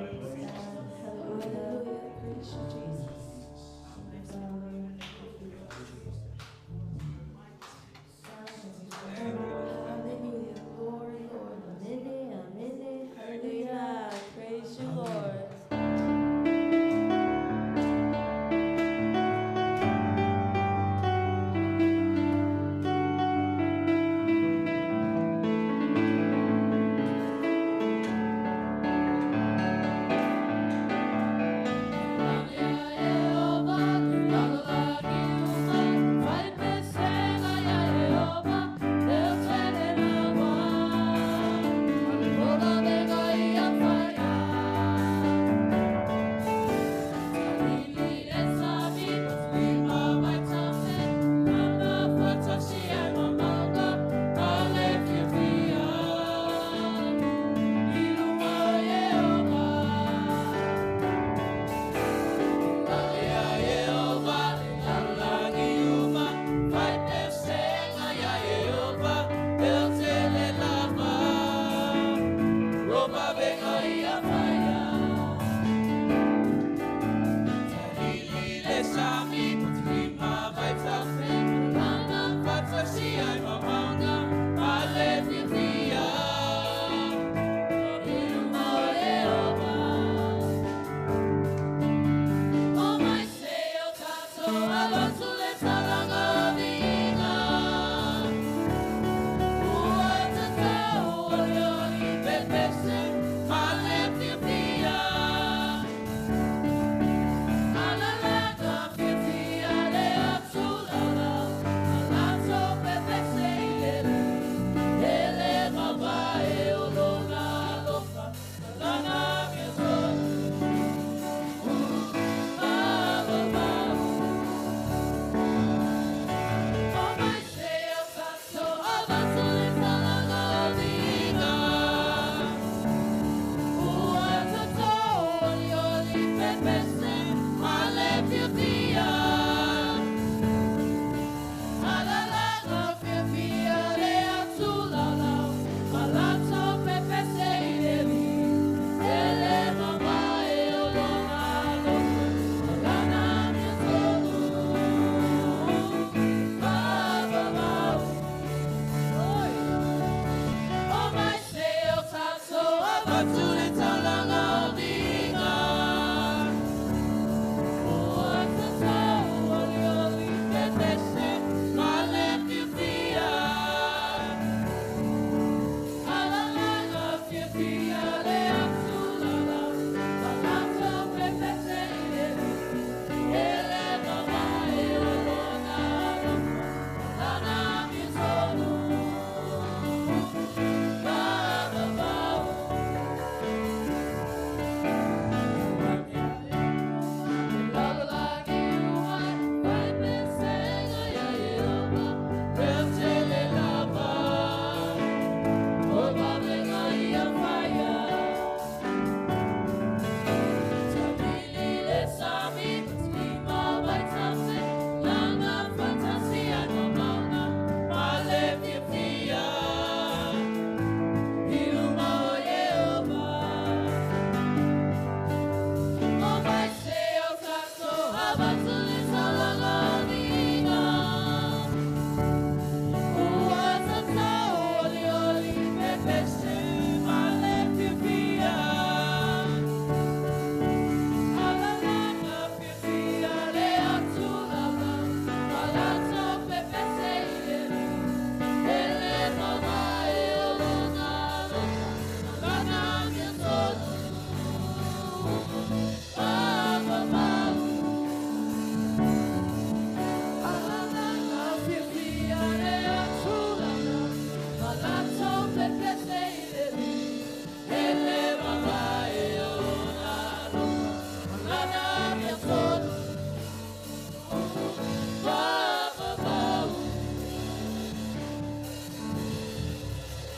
Hallelujah. Praise you, Jesus. Hallelujah. Glory, Lord. Amen. Amen. Hallelujah. Praise you, Lord.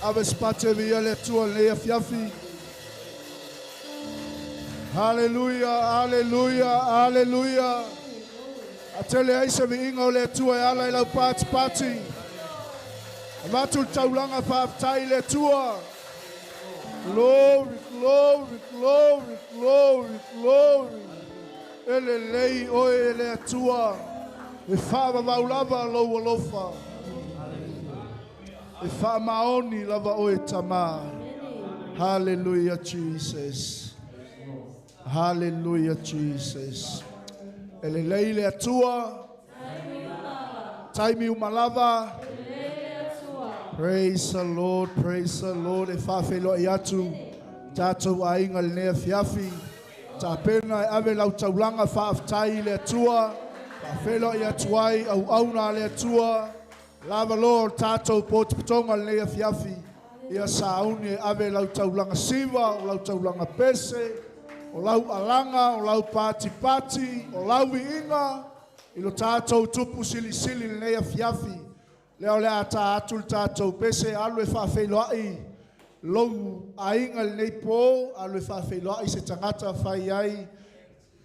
Ave se viia le Atua i lenei afiafi. Haleluia, haleluia, haleluia. A tele ai se viiga o le Atua e ala i lau patipati. Avatu le taulaga faafetai i le Atua. Glory, glory. glory, glory, glory, glory. E lelei oe e le Atua. E whaavavau lava lou alofa. E whaamaoni lava oe tama. Hallelujah, Jesus. Hallelujah, Jesus. E lelei le Atua. Taimi umalava. Praise the Lord, praise the Lord. E whaawheloa i atu. Tātou ainga le nea fiafi. Tā pena e ave lau taulanga whaaftai i le Atua. Whaawheloa i atu ai au auna le Atua. Lava Lord, tātou pōtipitonga le nea fiafi. Ia sauni e ave lau taulanga siva, o lau taulanga pese, o lau alanga, o lau pati pati, o lau viinga. I lo tātou tupu silisili le nea fiafi. Leo le ata atu le tātou pese alu e whaawheloa lou ainga le nei pō, alu e whaawheloa se tangata whai ai.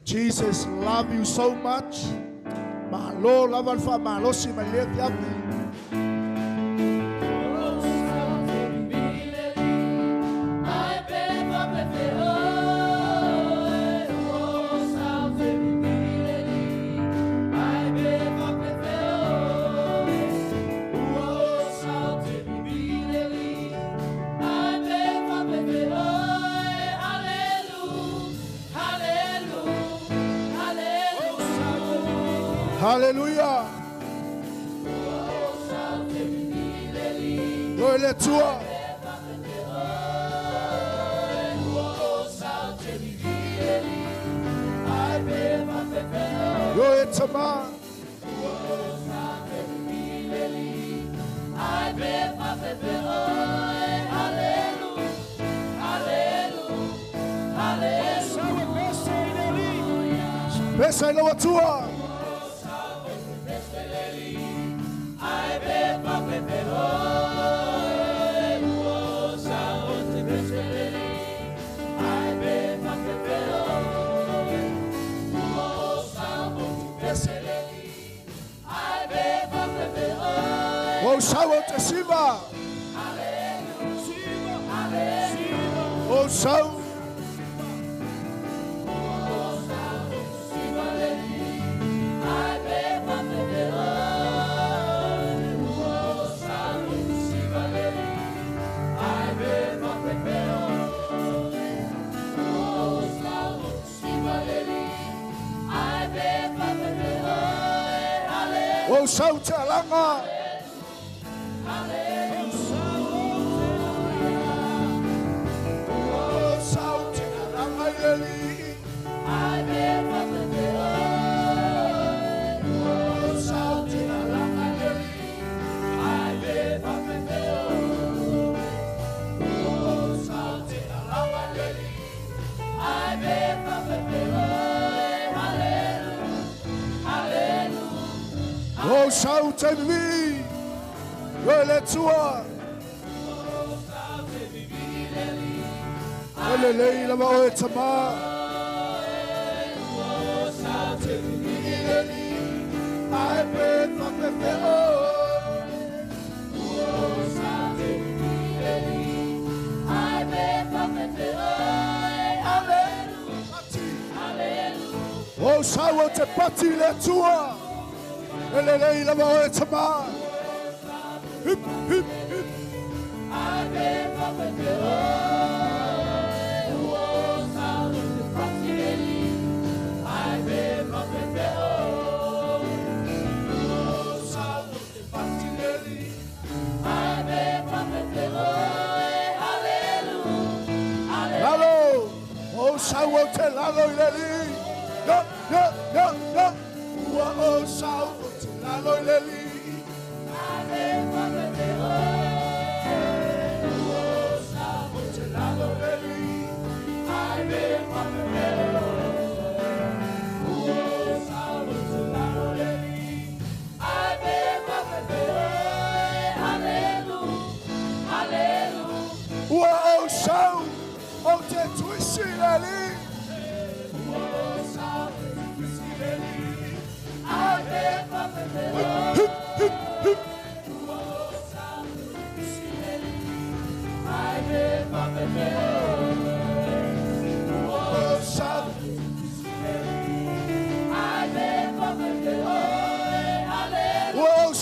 Jesus love you so much. Ma lo lava le whaamalosi mai lea fiafi. Hallelujah. Glory le Atua. Glory tama. Pesa i lau Atua. O sau o te siva. O sau. O sau te alanga. O sau te alanga i le lii. O sau te alanga i le lii. O sau te alanga i le lii. O sau te vivi. Roe le Atua. E lelei lava oe tama. O sau te vivi le lii. Ai pe whakawhe o. O sau te vivi le lii. Ai pe whakawhe o. O sau o te pati le Atua. E lelei lava oe tama. Hip, hip, hip. O sau o te pati le lii. Lalo. O sau o te lalo i le lii. Yo, yo, yo, yo. Ua o sau o te lalo i le lii. Ua o sau o te lalo i le lii. Ua o sau o te lalo i le lii. Ua o sau o te tuisi le lii. Ua o sau o te tuisi le lii. Hip, hip, hip. Ua o sau o te tuisi le lii.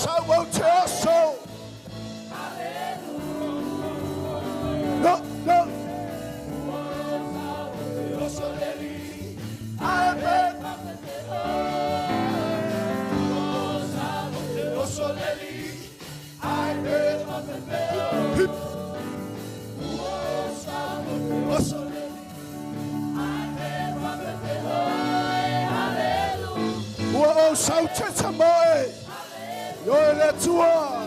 sau au te oso. No, no. Oso leli. Ae oso leli. Ae hip. Oso leli. Ua o sau te tamoe. Yo e le tua.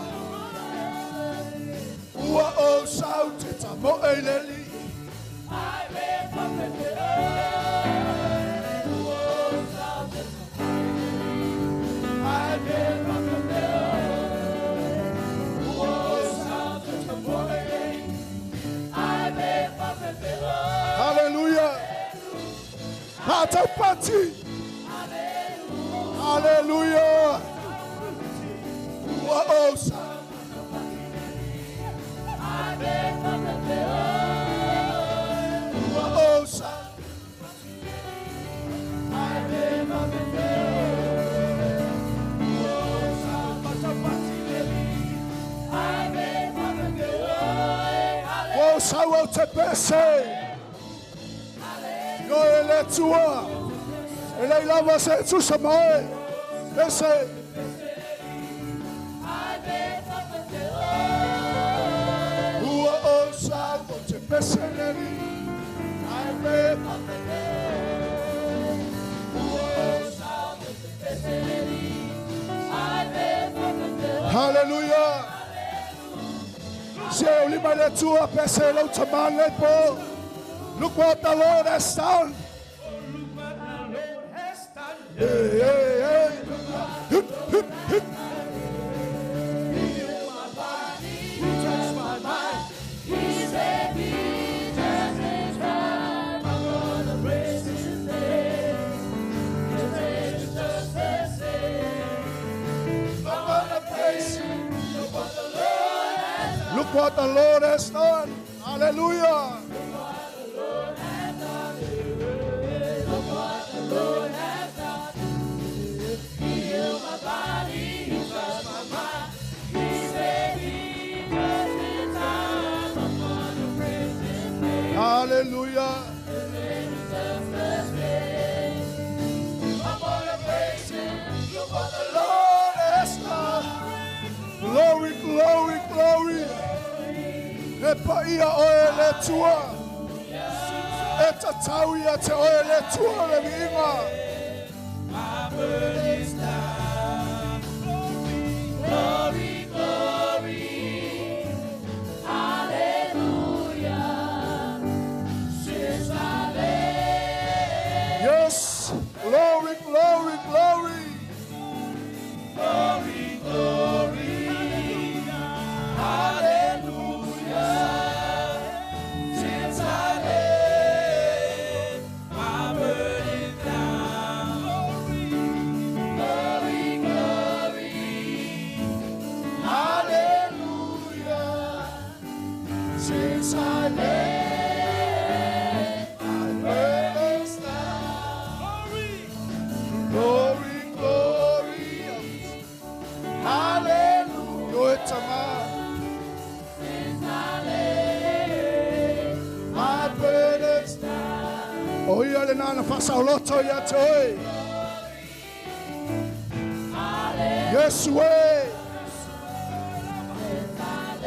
Ua o sau te tamoe leli. Hallelujah. Hatapati. Hallelujah. Ua o sau. Ua o sau. Ua o sau au te pese. Yo e le tua. E lei lava se tusa mai. Pese. Ua o sau au te pese leli. Ai me Hallelujah. Se o lima le tua pese lau taman le po. Look what the Lord has done. Look what the Lord has done. Hey, hey, hey. Hip, hip, hip. He healed my body. He touched my mind. He saved me just in time. I'm gonna praise His name. His name is just the same. I'm gonna praise you. Look what the Lord has done. Look what the Lord has done. Hallelujah. Look what the Lord has done. He healed my body. He touched my mind. He saved me just in time. I'm gonna praise His name. Hallelujah. His name is just the same. I'm gonna praise Him. Look what the Lord has done. Glory, glory, glory. E paia oe le tua. E tatau ia te oe le tua le viinga. My burden's down. Glory, glory, hallelujah. Since I laid Yes. Glory, glory, glory. glory, glory, hallelujah. Since I laid my burden down. Glory, glory, Hallelujah. Since I laid my burdens down. Glory, glory. Hallelujah. Tama. Since I laid My burdens down. O ia le nana whasauloto ia te oe. Yesu e.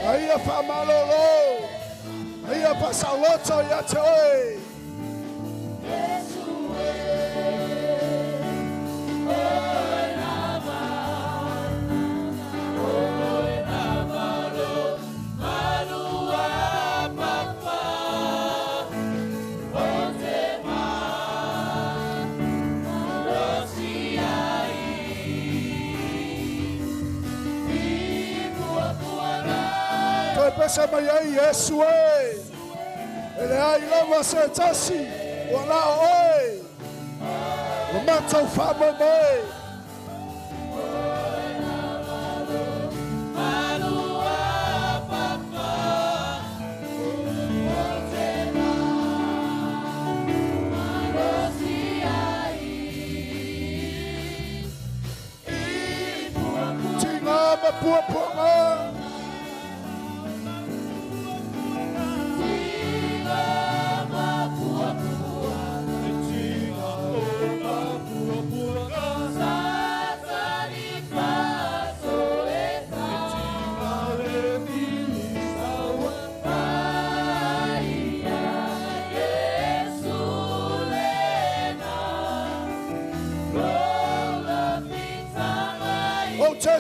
Aia whamalolo. Aia whasauloto ia te oe. Yesu e, oe lava, oe lava lo malua papa, o te ma, rosi ai, i pua pua rai. Toe pese mai ai Yesu e. E le ai lava se tasi. Ua lao oe. O matau wha mai. Malua papa, o te ma, rosi ai, i pua pua Tinga ma mapuapuaga.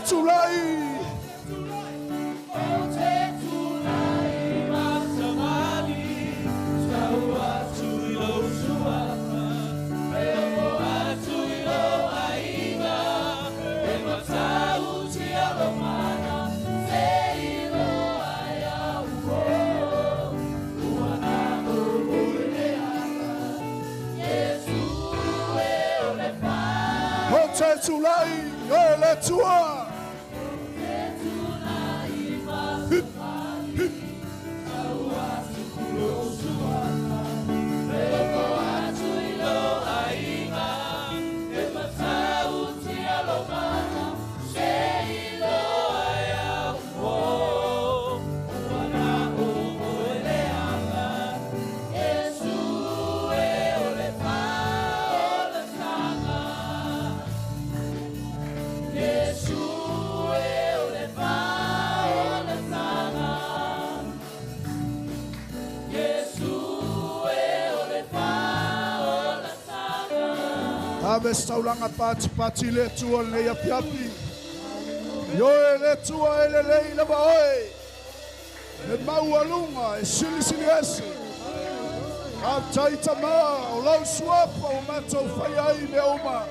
Tulai. Tulai, o le Atua. Hip, hip. Ave saulanga pati pati le Atua lenei afiafi. Ioe le Atua e lelei lava oe. Le maualuga e silisili ese. Faafetai tamā o lau suafa o matou faia ai mea uma.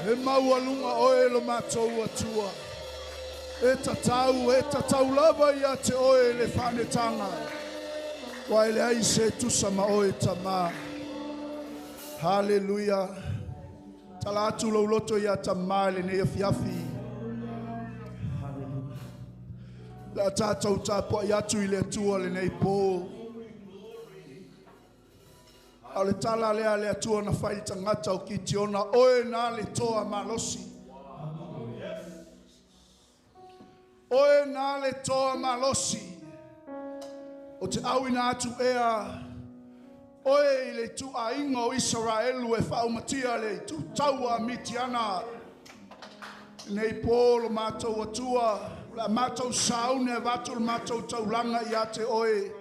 E maualuga oe lo matou Atua. E tatau lava ia te oe le faanetaga. Ua e leai se tusa ma oe tamā. Hallelujah. Tala atu lou loto ia tamā lenei afiafi. Le a tātou tapuai atu i le Atua lenei pō. A o le tala lea le Atua na fai i le tagata o Kitiona, oe na le toa malosi. Oe na le toa malosi. O te auina atu ea, oe i le tuaiga o Israelu e faaumatia le tutaua Mitiana. Nei pō lo mātou Atua, o le a mātou saune avatu le mātou taulaga ia te oe.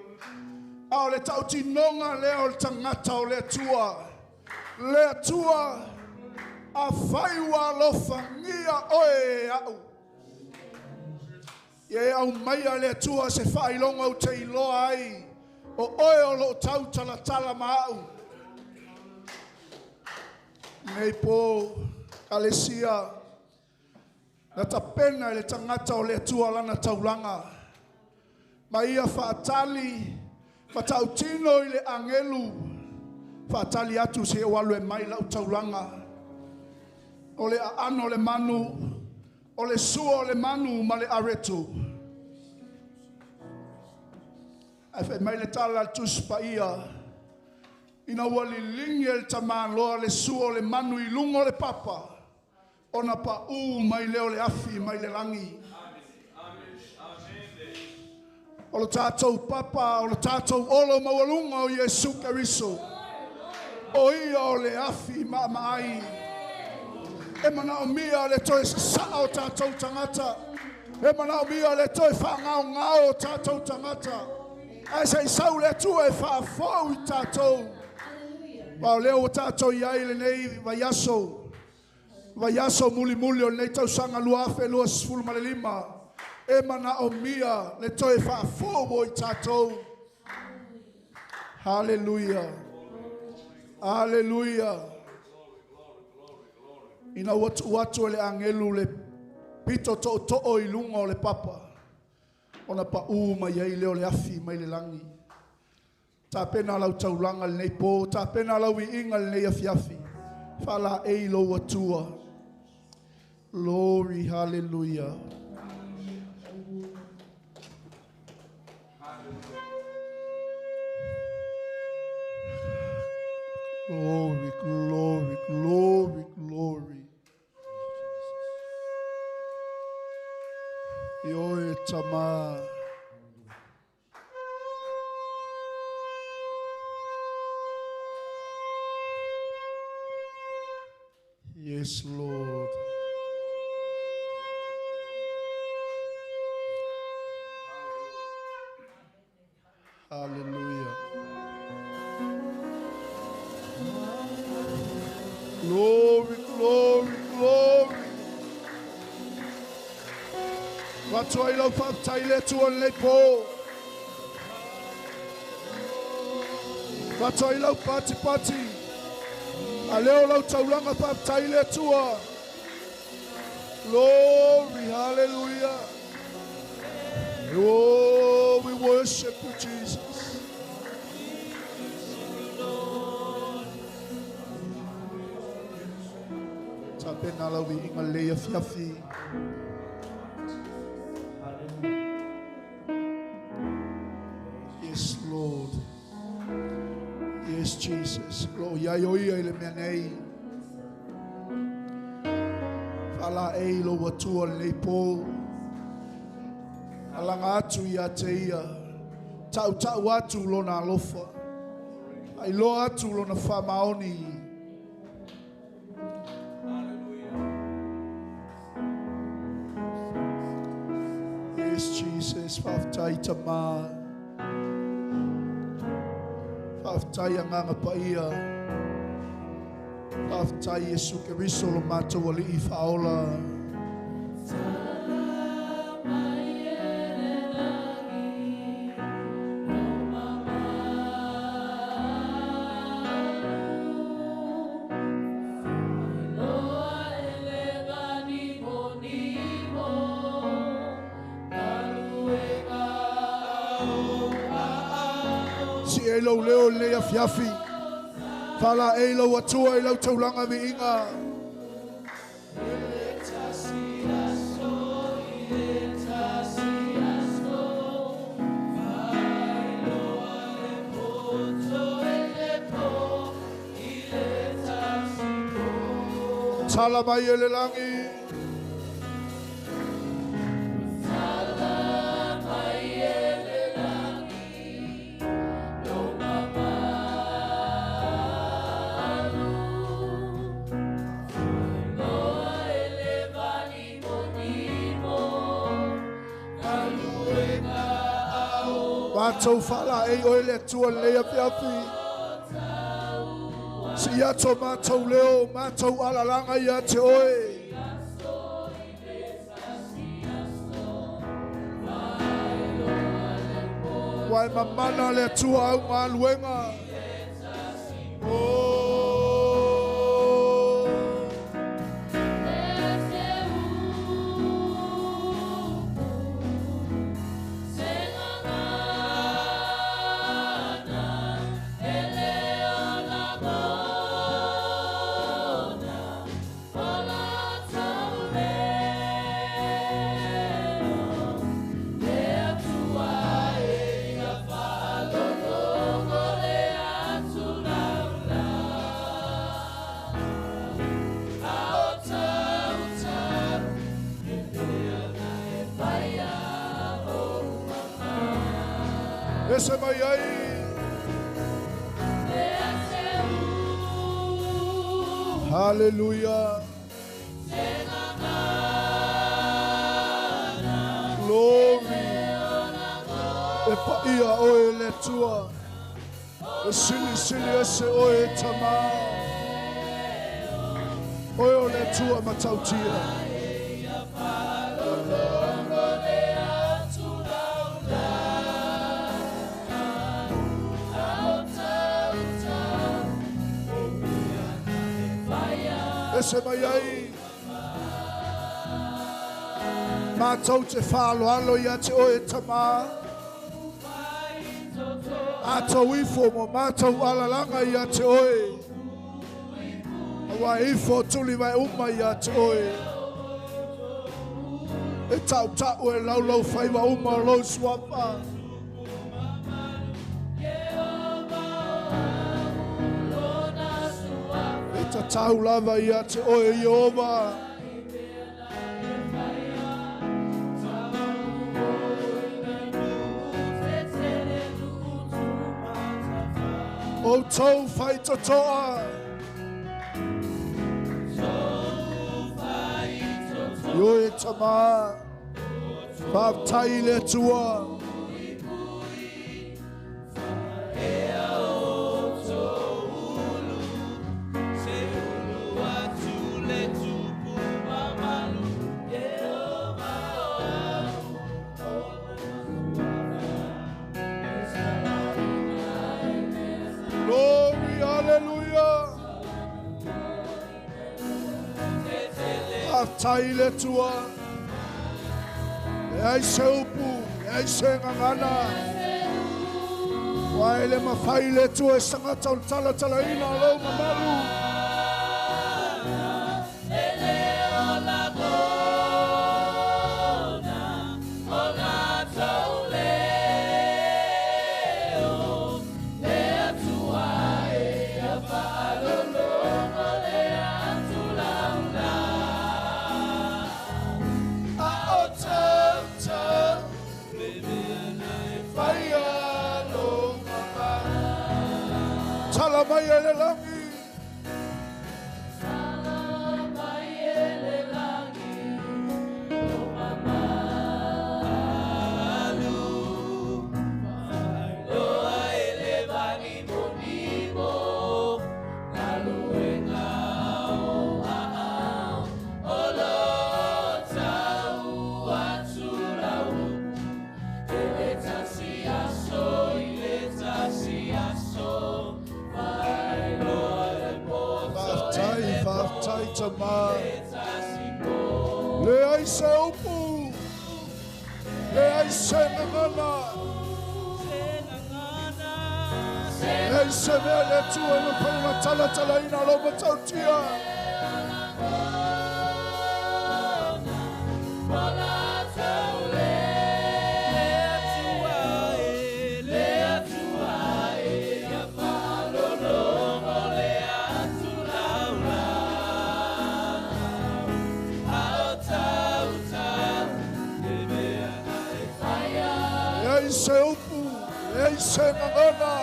A o le tautinoga lea o le tagata o le Atua. Le Atua, a fai ua alofagia oe e au. Ia e au maia le Atua se faailoga ou te iloa ai. O oe o loo tau talatala ma au. Nei pō, Kalesia, na tapena i le tagata o le Atua lana taulaga. Ma ia faatali, fatautino i le agelu, faatali atu se o alu e mai lau taulaga. O le aano o le manu, o le sua o le manu ma le aretu. Ae fai mai le tala le Tusi Paia, ina ua liligi e le tamāloa le sua o le manu i luga o le papa, ona paū mai lea o le afi mai le lagi. O le tātou papa, o le tātou olo maualuga o Iesu Keriso. O ia o le afi maamaai. E manaomia le toe sasaa o tātou tagata. E manaomia le toe faagaogao o tātou tagata. Ae se'i sau le Atua e faafou i tātou. Ma o lea ua tātou i ai lenei vaiaso. Vaiaso mulimuli o lenei tausaga 2025. E manaomia le toe faafou o i tātou. Hallelujah. Hallelujah. Ina ua tuu atu e le agelu le pito tootoo i luga o le papa. Ona paū mai ai lea o le afi mai le lagi. Tapena lau taulaga lenei pō, tapena lau iiga lenei afiafi. Faalaei lou Atua. Glory, hallelujah. Glory, glory, glory, glory. I oe tamā. Yes, Lord. Hallelujah. Glory, glory, glory. Watu ai lau whaatai le atua le pō. Watu ai lau pati pati. A leo lau taulanga whaatai le atua. Glory, hallelujah. Oh, we worship you, Jesus. Tapena lau i inga lea fiafi. Yes, Lord. Yes, Jesus. Lo ia o ia i le mea nei. Whala e lo watua le pō. Alanga atu ia te ia. Tau tau atu lona alofa. Ai loa atu lona whamaoni. Yes, Jesus. Whaftai tamā. Whaftai anganga paia. Whaftai Yesu Keriso lo mātou ali i whaola. Si e lau leo lea fiafi. Whala e lau atua e lau taulanga viinga. Tala mai e le langi. Mātou whala e oe le atua lea fiafi. Si ato mātou leo, mātou alalanga ia te oe. Wai mamana le atua au ngā luenga. Oh. Ese mai ai. Hallelujah. Glory. E paia oe le tua. E sili sili ese oe tamā. Oe o le tua matautia. Ese mai ai. Mātou te whaaloalo ia te oe tamā. Mātou ifo mo mātou alalanga ia te oe. Awa ifo tuli vai uma ia te oe. E tau tau e laulau whaiwa uma o lau suapa. E tatau lava ia te oe Iova. Outou faitotoa. Ioe e tama. Faafetai i le Atua. Glory, hallelujah. Faafetai i le Atua. Leai se upu, leai se gagana. Ua e le mafai le Atua e se tagata o le talatalaina o lou mamalu. Tala mai e le lagi. Faafetai, faafetai tama. Leai se upu, leai se gagana. Leai se mea le Atua e mafai ona talatalaina lou matautia. Leai se upu, leai se gagana.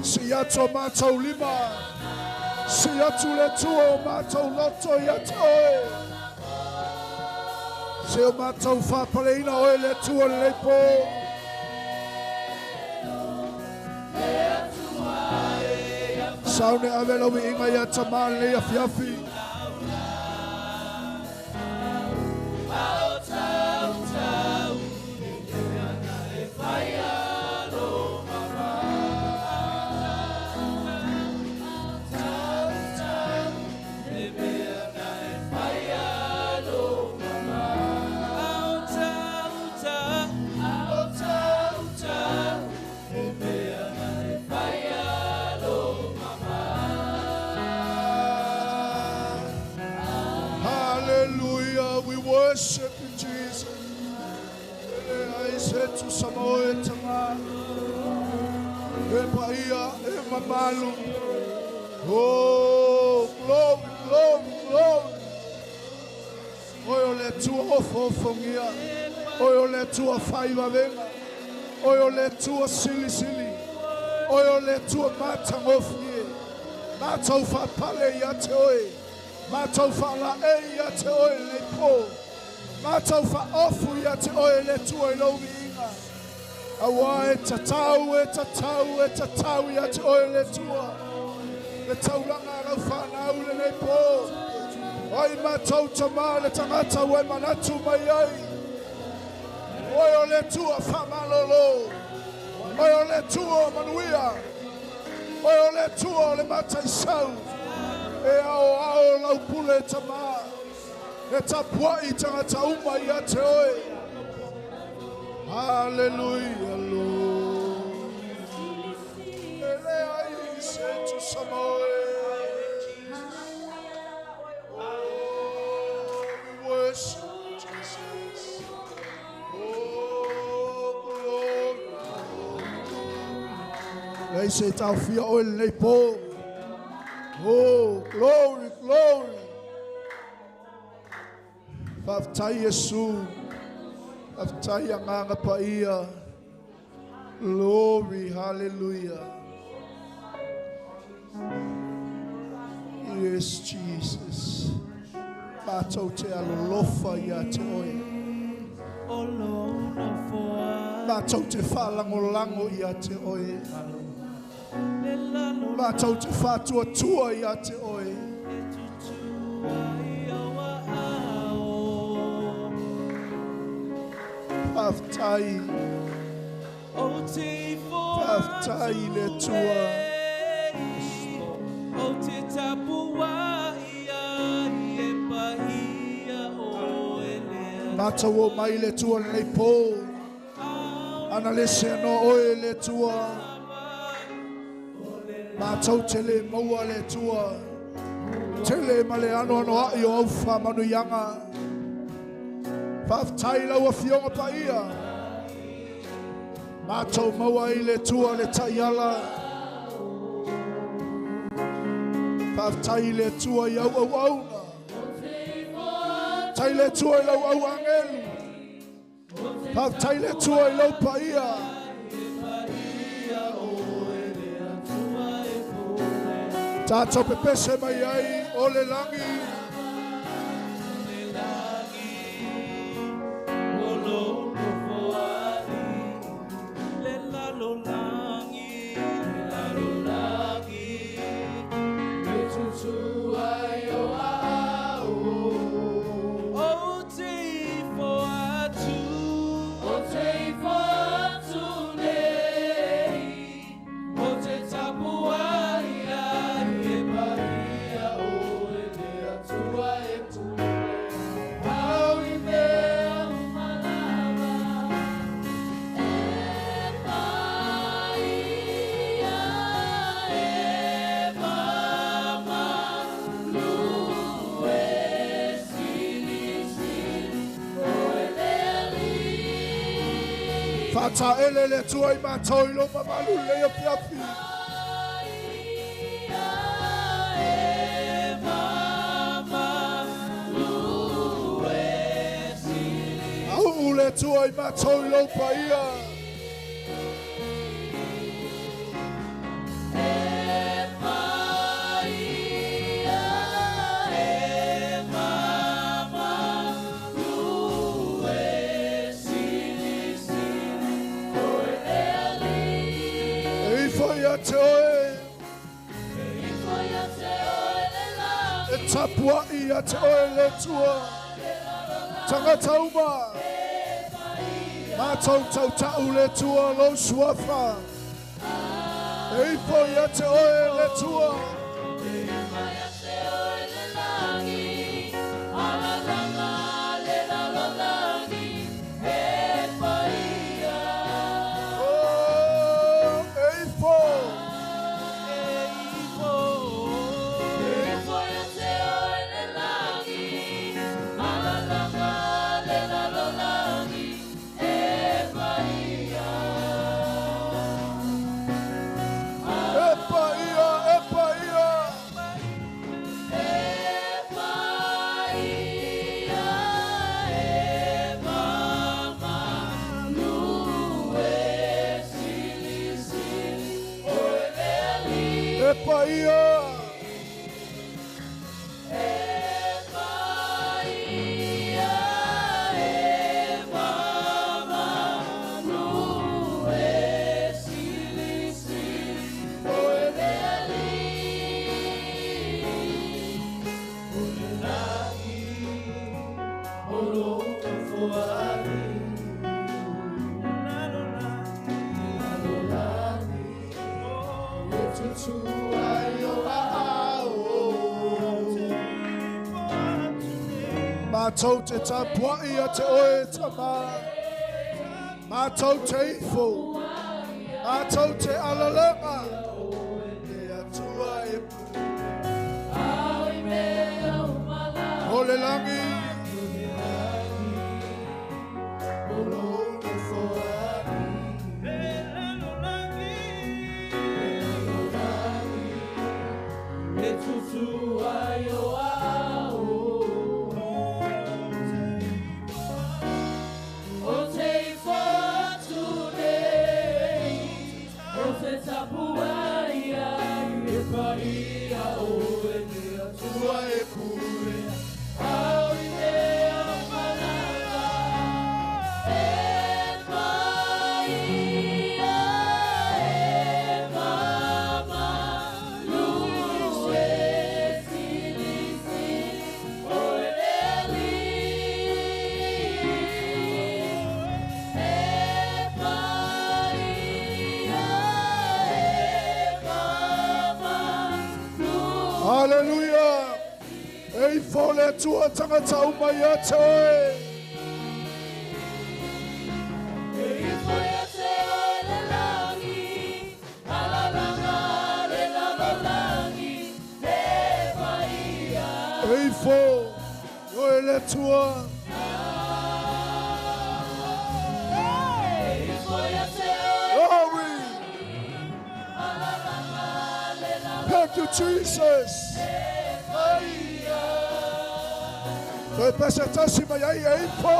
Sii atu o matou lima, sii atu le Atua o matou loto ia te oe. Se o matou faapaleina oe le Atua lenei po. Saune ave lau viiga ia tamā lenei afiafi. Hallelujah. We worship you, Jesus. E ai se tu samo e tama. E paia e mamalu. Oh, glory, glory, glory. Oe o le Atua ofoofogia. Oe o le Atua faivavenga. Oe o le Atua silisili. Oe o le Atua matagofie. Matou faapale ia te oe. Matou faalaei ia te oe lenei po. Matou faaofu ia te oe le Atua i lou viiga. Auā e tatau, e tatau, e tatau ia te oe le Atua. Le taulaga a lau fanau lenei po. Ai matou tamā le tagata ua e manatu mai ai. Oe o le Atua faamalolo. Oe o le Atua o manuia. Oe o le Atua o le mataisau. E aoao lau pule tamā. E tapuai tagata uma ia te oe. Hallelujah, Lord. E leai se tusa ma oe. Oh, we worship you, Jesus. Oh, glory. Leai se taofia oe lenei po. Oh, glory, glory. Faafetai Iesu. Faafetai Agaga Paia. Glory, hallelujah. Yes, Jesus. Mātou te alolofa ia te oe. Mātou te whaalangolango ia te oe. Mātou te whātuatua ia te oe. Faafetai. Faafetai i le Atua. Matou o mai le Atua lenei po. Ana le se no oe le Atua. Matou te le maua le Atua. Tele ma le ano ano ai o au whamanuianga. Faafetai lau afioga paia. Matou maua i le Atua le taiala. Faafetai i le Atua i au auauna. Faafetai le Atua i lau au angelu. Faafetai le Atua i lau paia. Tātou pepese mai ai o le langi. Whataele le Atua i mātou i lo mamalu lei o piapi. Au le Atua i mātou i lo paia. E tapua ia te oe le Atua. Tangata uma. Mātou tautau le Atua lo suafa. E ifo ia te oe le Atua. Oh, e ifo. E paia, e paia. E paia. Mātou te tapuai a te oe tama. Mātou te ifo. Mātou te alalanga. Le Atua e o le langi. O Hallelujah. Ei fole tua tangata uma ia te oe. Ei fole te oe le langi, alalanga le lalolangi, e paia. Ei fo, oe le tua. Ei fole te oe. Glory. Thank you, Jesus. Toe pese tasi mai ai e ipo.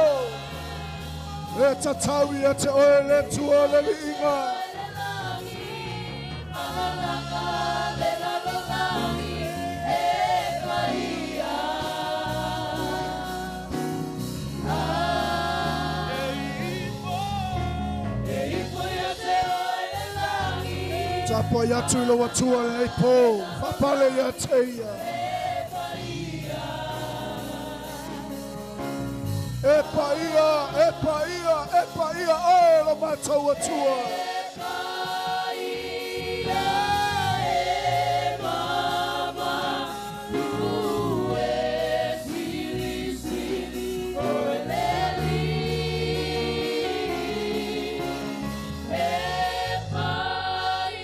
E tatawi e te oe le tua le liinga. Tapo i atu i lo atua le nei pō. Whapale ia te ia. E paia, e paia, e paia, oe lo mātou atua. E paia, e mama, ue sili sili, oe le li. E paia,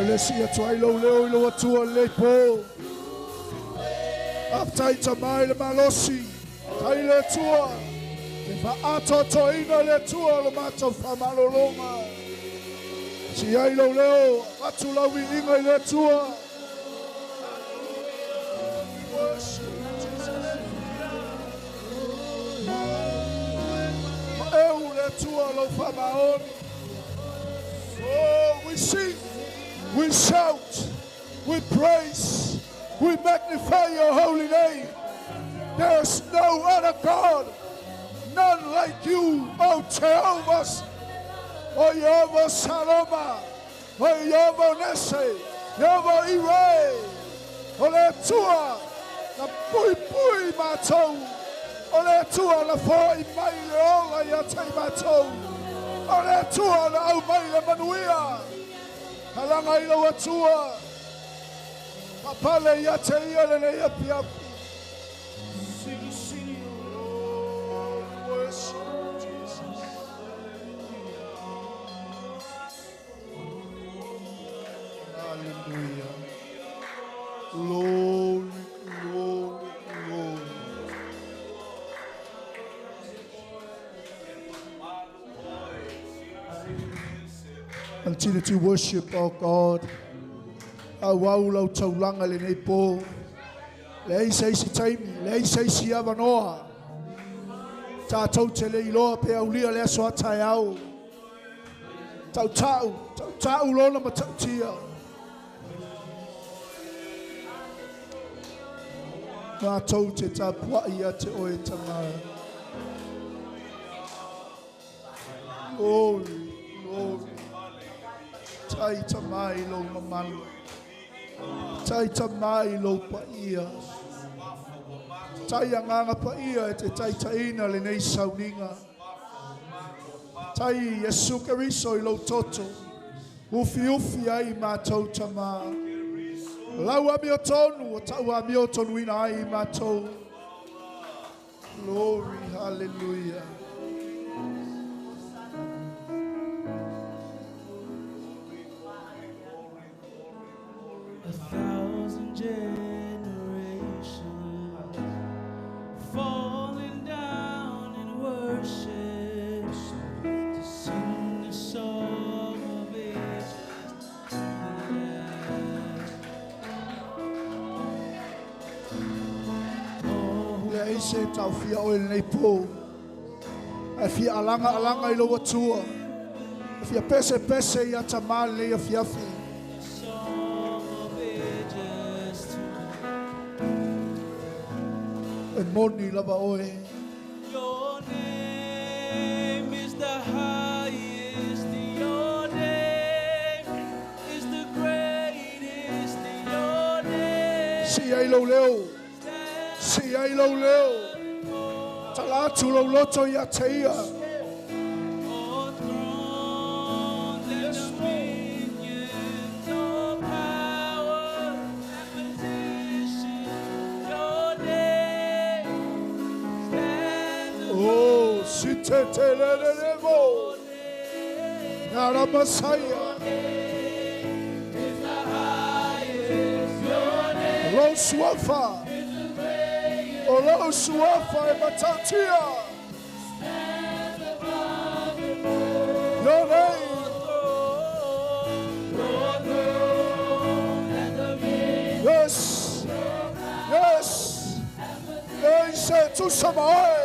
Lesi atu ai lou leo i lo atua le nei pō. Aftai ta mai le malosi. Tai le tua. Te whaatotoina le tua lo mātou whamalolonga. Si ai lou leo, atu lau inga i le tua. Worship Jesus. Ma eu le tua lau whamaoni. Oh, we sing, we shout, we praise, we magnify your holy name. There is no other God, none like you, O Jehovah, O Jehovah Saloma, O Jehovah Nese, Jehovah Ire, O le Atua, na pui pui mātou, O le Atua na fōi mai le ola ia te mātou, O le Atua na au mai le manuia, Halanga i lau Atua, Papale ia te ia le nei api api. Oh, worship Jesus. Hallelujah. Glory, glory, glory. Continue to worship our God. Au au lau taulanga le nei pō. Le eisa isi taimi, le eisa isi avanoa. Tātou te le iloa pe aulia le aso ata e au. Tau tau, tau tau lona ma tau tia. Mātou te tāpua ia te oe tama. Glory, glory. Tai tamai lo mamalu. Tai tamai lo paia. Tai anganga paia e te taitaina le nei sauninga. Tai Yesu Keriso i lo toto. Ufi ufi ai mātou tama. Lau a mio tonu, o tau a mio tonu ina ai mātou. Glory, hallelujah. A thousand generations falling down in worship to sing the song of ages to the Lamb. Oh, Le eise tau fia oe le nei pō. A fia alanga alanga i lo atua. A fia pese pese i ata male nei a fiafi. the song of ages to E moni lava oe. Your name is the highest. ai lou leo. Sii ai lou leo. Tala atu lou loto ia te ia. Yes, dominion, your power and position, your name stands Oh, si te te le le le mo. Ngara Masaya. is the highest. Your name Lo suafa. is the greatest. O lo suafa e matautia. Stands above them all. Your name. Your throne and dominion. Yes. Yes. E se tu samai.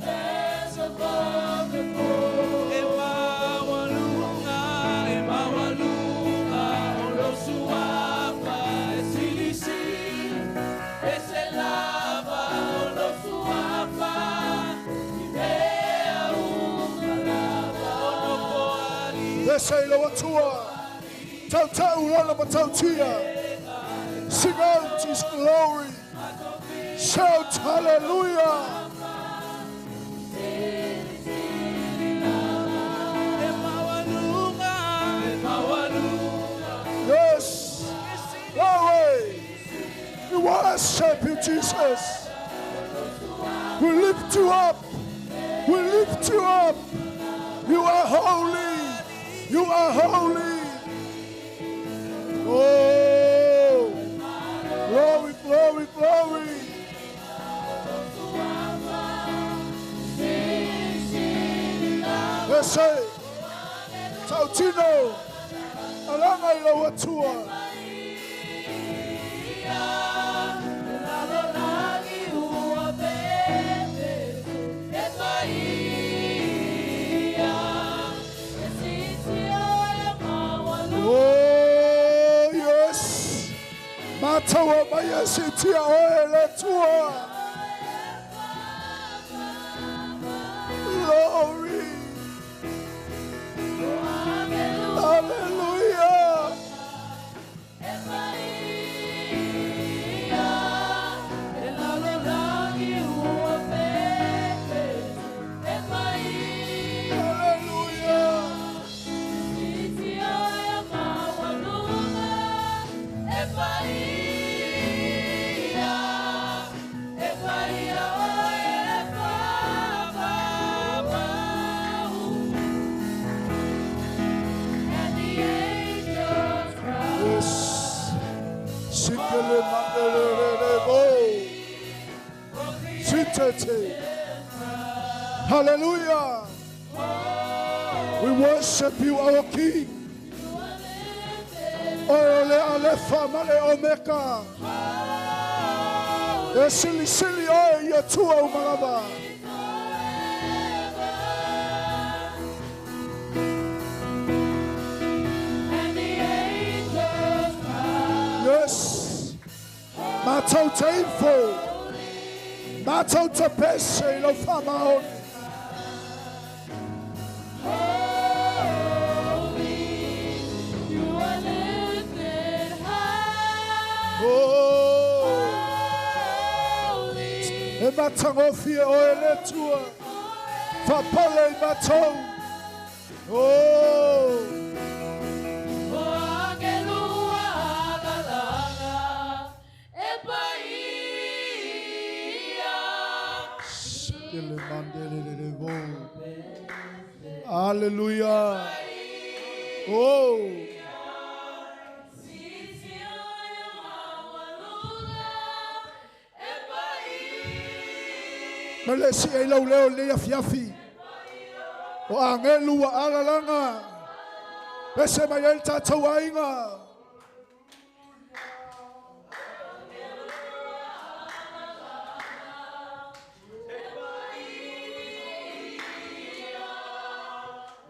Stands above them all. E maualuga, e maualuga, o lou suafa e silisili, e se lava o lou suafa, i mea uma lava o nofo E se lo atua. Tau tau lana matautia. Sing out his glory. Shout hallelujah. E maualuga, e maualuga, Yes. Glory. We worship you, Jesus. We lift you up. We lift you up. You are holy. You are holy. Oh, glory, glory, glory. Let's say, Tautino, alanga i lau atua. Lalolagi ua pepese e paia, e sitia e maualuga. Oh, yes. Matawa maya sitia oe le tua. Glory. Hallelujah. E paia, e lalolagi ua pepese e paia. Hallelujah. Sitia e maualuga, e paia, e paia, e fa, And the angels cry. Yes. Sikele mandele bo. Sitete. Hallelujah. We worship you, our King. O le alefa ma le omeka. E sili sili oe ia tua umalava. And the angels cry. Yes. Matau teifo. Matau te pese i lau whamaoni. Holy, you are lifted high. Oh. Holy, E matangofie o e le tua. Whapale i matau. Oh. o agelua alalaga, e paia. Kele mandele le le bo. Hallelujah. Oh. Sitia e maualuga, e paia. Mele si e lau leo le afiafi. O angelu wa alalanga. Ese mai el tātou ainga.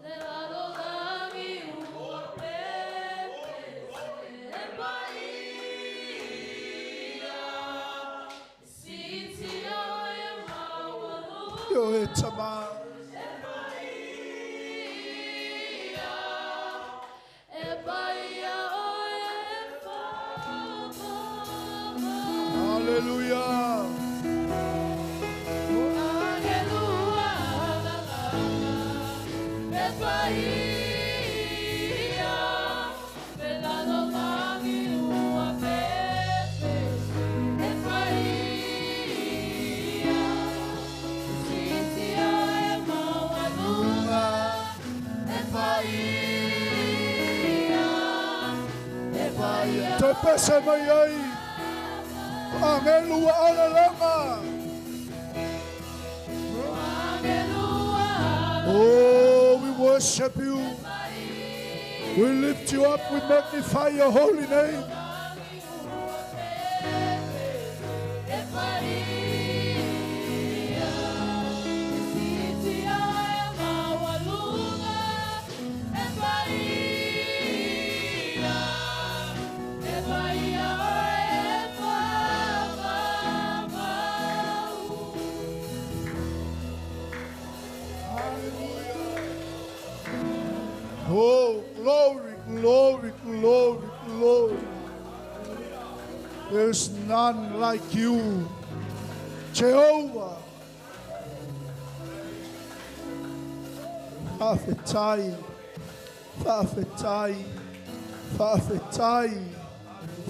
Le lalolagi ua pepese e paia. Sitia e maualuga, Yo e tama. e paia. E paia o e fa. Hallelujah. Te pese mai ai, angelu alalanga. Oh, we worship you. We lift you up. We magnify your holy name. Oh, glory, glory, glory, glory. There's none like you, Jehovah. Fa'afetai, fa'afetai, fa'afetai,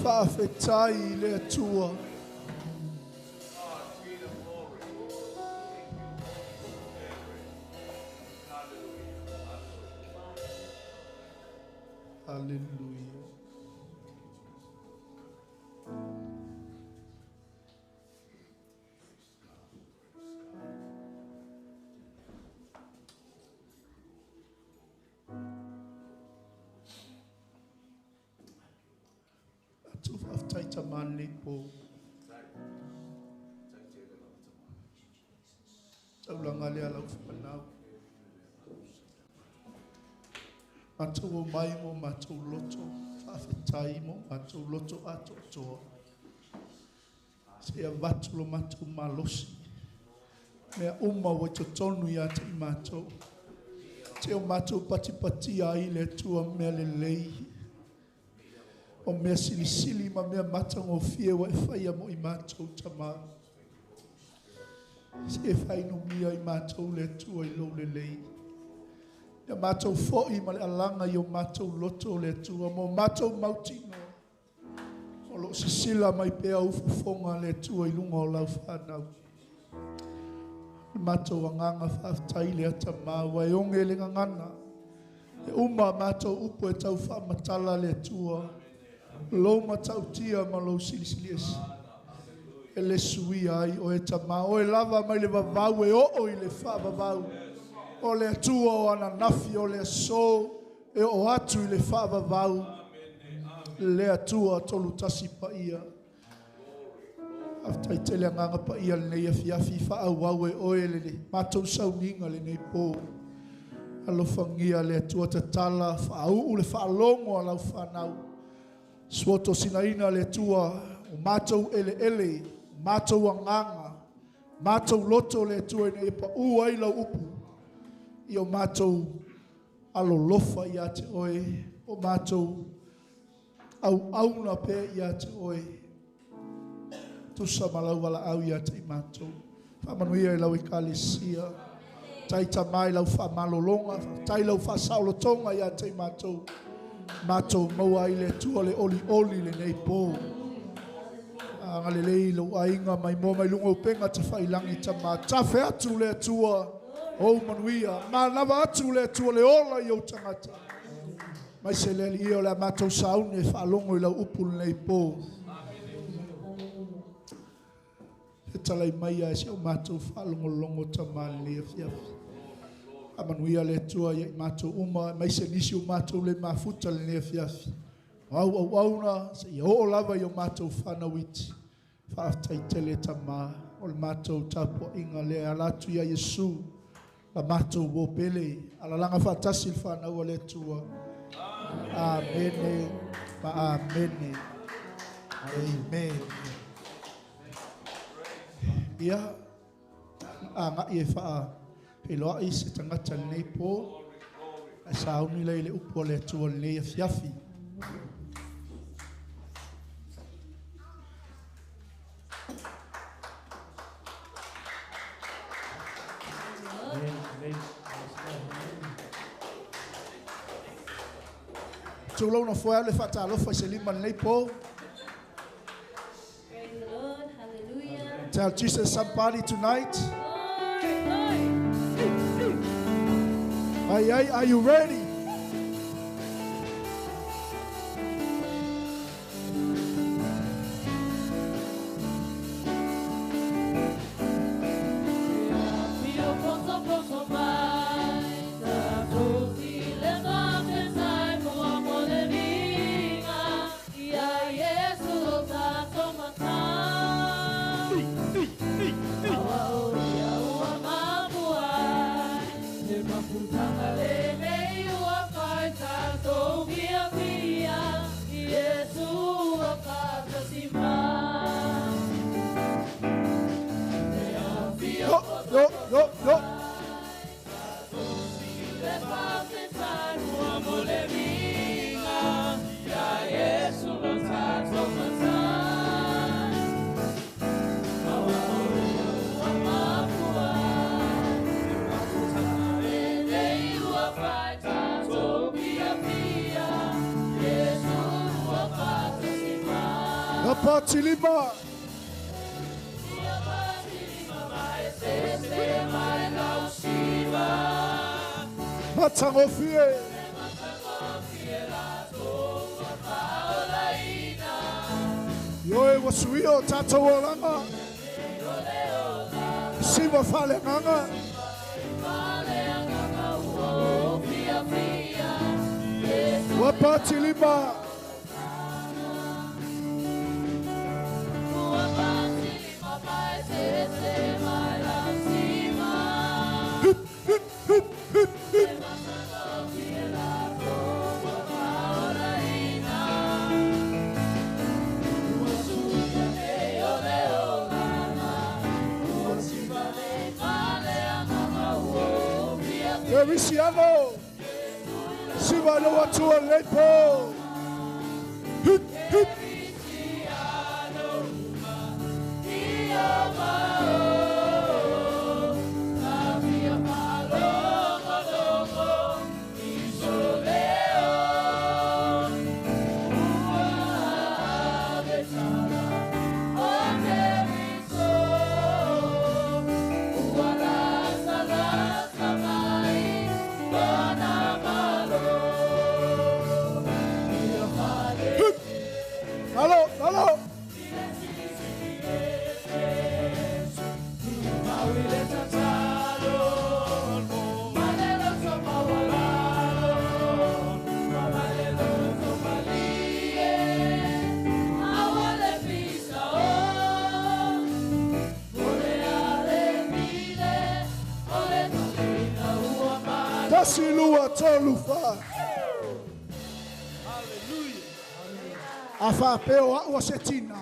fa'afetai le Atua. Hallelujah. Atu fa'afetai tamani po. Taulaga lea lau fanau. Matou o mai mo matou loto, fa'afetai mo matou loto atoatoa. Se avatu lo matou malosi. Mea uma ua i totonu ia te i matou. Te o matou patipatia ai le Atua mea lelei. O mea silisili ma mea matagofie ua e faia mo i matou tamā. Se e fainumia i matou le Atua i lou lelei. Ia matou fo'i ma le alaga i o matou loto le Atua mo matou mautino. O loo sisila mai pea ufofoga le Atua i luga o lau fanau. Le matou agaga fa'afetai le atamā ua e oge le gagana. E uma matou upu e tau faamatala le Atua. Lou matautia ma lou silisili ese. E le suia ai o e tamā. O e lava mai le vavau e oo i le faavavau. O le Atua o ananafi o le aso e oo atu i le faavavau. Le Atua tolu tasi paia. Fa'afetai tele agaga paia lenei afiafi fa'auau e oe le matou sauniga lenei po. Alofagia le Atua tatala faauu le faalogo a lau fanau. Suoto sinaina le Atua o matou eleele, matou agaga, matou loto le Atua ina ia paū ai lau upu. I o matou alolofa ia te oe, o matou auauna pea ia te oe. Tusa ma lau valaau ia te i matou. Faamanuia i lau ekalesia. Tai tamai lau faamalologa, tai lau faasaolotoga ia te i matou. Matou maua ai le Atua le olioli lenei po. Agalelei lou aiga mai moa mai luga o upega tafailagi tamā. Tafe atu le Atua ou manuia. Manava atu le Atua le ola i ou tagata. Mai se le alii o le a matou sauni e faalogo i lau upu lenei po. Fetalai mai ai se o matou faalogologo tamā lenei afiafi. Amanuia le Atua ia i matou uma, mai se nisi o matou le mafuta lenei afiafi. O au au auna, se ia oo lava i o matou whanau iti. Fa'afetai tele tamā, o le matou tapua'iga lea e ala atu ia Iesu, la matou uō pele, alalaga faatasi le fanau a le Atua. Amene ma amene. Amen. Ia, aga'i e faafeiloa'i se tagata lenei po, ae sauni lea i le upu a le Atua lenei afiafi. Tulou na foe au le faatalofa i se lima lenei po. Praise the Lord. Hallelujah. Tell Jesus somebody tonight. Glory, glory. Ai ai, are you ready? Yo, yo, yo, yo. Lapatilima. Matangofie. Yoe wasuio tatou olaga. Siva faleagaga. Ua patilima. Hip, hip, hip, hip, hip. Kerisiano. Siva lo atua lepo. Hip, hip. Hip. Alo, alo. Tasi lua tolu fa. A whapeo au o se tina.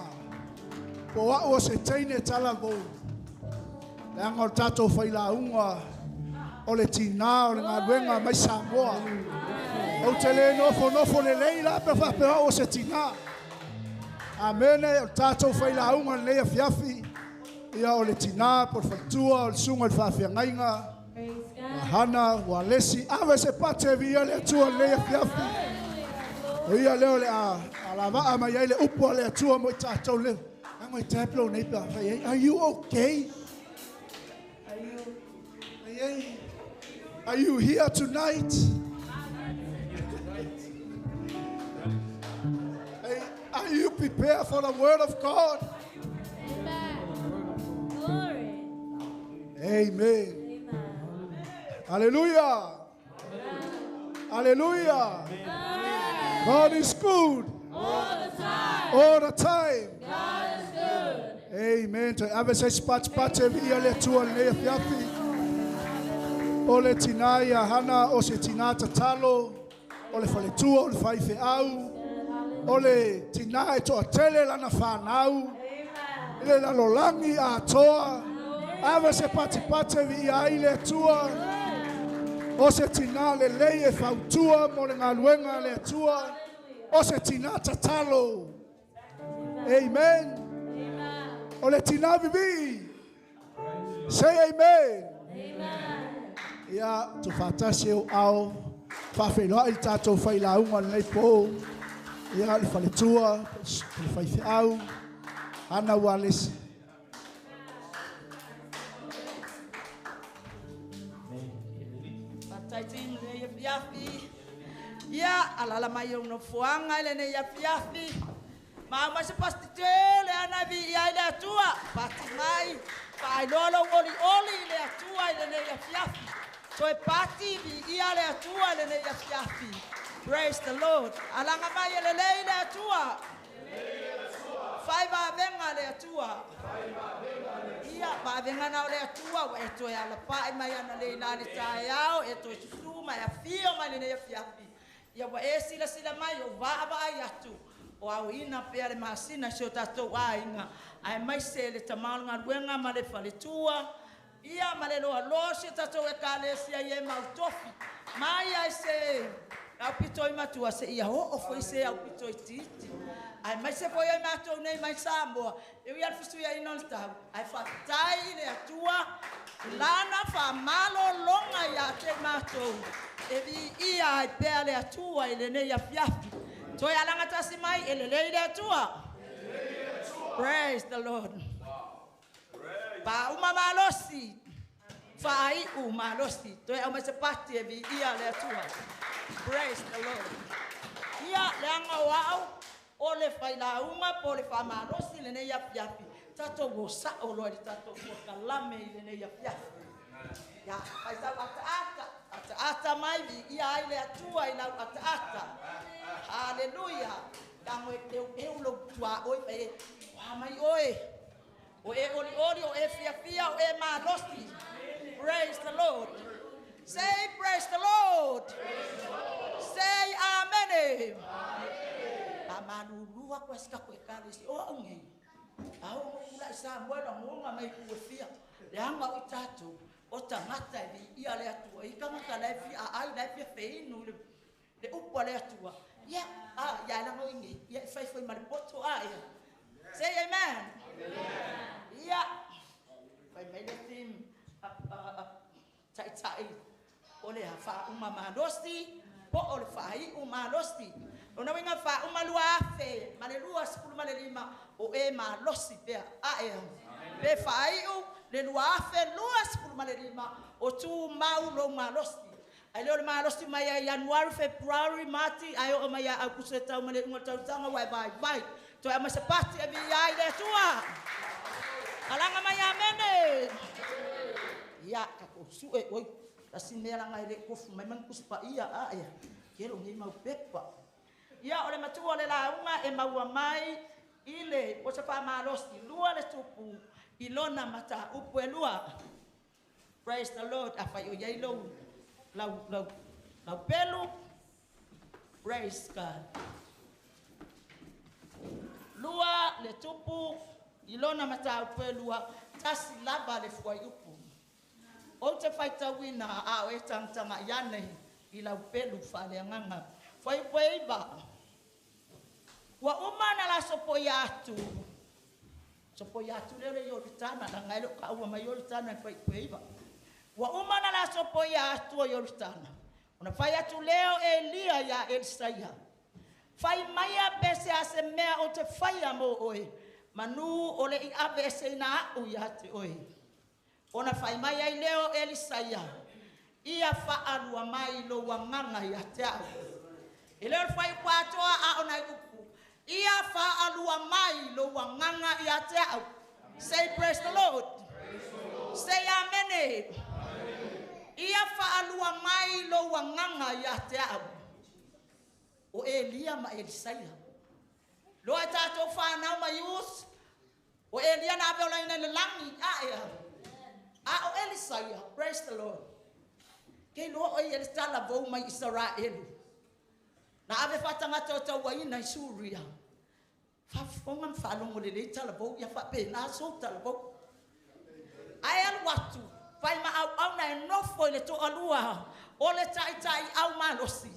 Po au o se teine talavou. Leaga o le tatou failauga o le tinā o le galuega mai Samoa. Ou te lē nofonofo lelei la pe faapea au o se tinā. Amene, o le tatou failauga lenei afiafi. Ia o le tinā po le faletua o le susuga i le faafeagaiga. Praise God. Hana, ua lesi, ave se pate viia le Atua lenei afiafi. O ia lea o le a alavaa mai ai le upu a le Atua mo i tatou leo. Leaga i tablo nei pe a fai ai. Are you okay? Ai ai. Are you here tonight? Hey, are you prepared for the word of God? Amen. Glory. Amen. Amen. Hallelujah. Hallelujah. God is good All the time. all the time. God is good. Amen. Toe ave se isi patipati e viia le Atua lenei afiafi. O le tinā ia Hana, o se tinā tatalo, o le faletua, o le faifeau, o le tinā e toatele lana whanau, i le lalolagi atoa. Ave se patipati e viia ai le Atua. O se tinā lelei e fautua mo le galuega a le Atua. O se tinā tatalo. Amen. O le tinā vivii. Say amen. Amen. Ia, tuufaatasi ou aao, Faafeiloai le tatou failauga lenei po. Ia le faletua, le faifeau, Hana Walesi. Faafetai lenei afiafi. Ia, alaala mai i ou nofoaga i lenei afiafi. Ma aumai se pasi tele ana e viia ai le Atua. Pati mai, faailoa lou olioli i le Atua i lenei afiafi. Toe pati, viia le Atua i lenei afiafi. Praise the Lord. Alaga mai e lelei le Atua. Fai vavega le Atua. Ia, vavega na o le Atua ua e toe alapai mai ana le la le taeao, e toe susu ma e afio mai lenei afiafi. Ia ua e silasila mai o vaavaai atu, o aoina pea le masina i si o tatou aiga, aemaise le tama o le galuega ma le faletua, ia ma le loaloa o si o tatou ekalesia i e mau tofi. Mai lava i se aupito i matua seia oo foi i se aupito itiiti. Aemaise foi o i matou nei mai Samoa, e ui lava i le fesuiaiga o le tau, ae faafetai i le Atua i Lana faamalologa ia te matou, e viia ai pea le Atua i lenei afiafi. Toe alagatasi mai, e lelei le Atua. Praise the Lord. Faauma malosi, faaiu malosi. Toe aumai se pati e viia le Atua. Praise the Lord. Ia, leaga o au, o le failauga po o le faamalosi lenei afiafi, tatou o sao loa i le tatou polokalame i lenei afiafi. Ia, fai sau ataata, ataata mai, viia ai le Atua i lau ataata. Haleluia. Tago e eueu lou tuaoi pa e, oa mai oe. O e olioli, o e fiafia, o e malosi. Praise the Lord. Say praise the Lord. Say amen. A malulua koe si kako e kalesi o au nei. A o mo ula i sa moe la ngonga mai ku e fia. Le anga o i tātou, o tangata e vi ia le Atua. I tangata le fia a ai le fia feinu le upu a le Atua. Ia, a, ia la ngoi ngi. Ia e fai foi ma le poto a ia. Say amen. Ia, fai mai le team, tai tai, o le faauma malosi, po o le faaiu malosi. O na winga faauma 2025, o e malosi pea a e. Pe faaiu le 2025, o tu mau lo malosi. Ai leo le malosi mai ai January, February, March, ai o mai ai Aukuso e tau mai le unga tausaga wa vai vai. Toe aumai se pati e viia ai le Atua. Alaga mai amene. Ia, tatou sue oi. Tasi mea langa e le kofu mai man kuspa ia a ia. Ke lo ngi mau pepa. Ia o le matua o le lauga e maua mai i le o se faamalosi lua le tupu i lona mataupu e lua. Praise the Lord. Afai o iai lou lau lau lau pelu. Praise God. Lua le tupu i lona mataupu e lua, tasi lava le fuaiupu. Ou te faitauina a o e tagatagai ane i lau pelu faaleagaga. Fuaiupu e 9. Ua uma na la sopoia atu. Sopoia atu leo le Ioritana, langa e leo ka ua mai Ioritana e fuaiupu e 9. Ua uma na la sopoia atu o Ioritana. Ona fai atu leo Elia ia Elisaia. Fai maia pe se ase mea o te whaia mō oe. Manu o le i ave e se ina au ia te oe. Ona fai mai ai leo Elisaia. Ia whaalua mai lo wanganga ia te au. E leo whai upatoa a ona i upu. Ia whaalua mai lo wanganga ia te au. Say praise the Lord. Say amen. Ia whaalua mai lo wanganga ia te au. O Elia ma Elisaia. Loa e tātou whānau mai us. O Elia na ave ola ina le langi. A ea. A o Elisaia. Praise the Lord. Ke loa o i le tala vau mai Israelu. Na ave whatangata o taua ina i Suria. Whafonga mwhalongo le le tala vau. Ia whape nā so tala vau. Ai alu atu. Whai ma au au na e nofo i le toa lua. O le tai tai au malosi.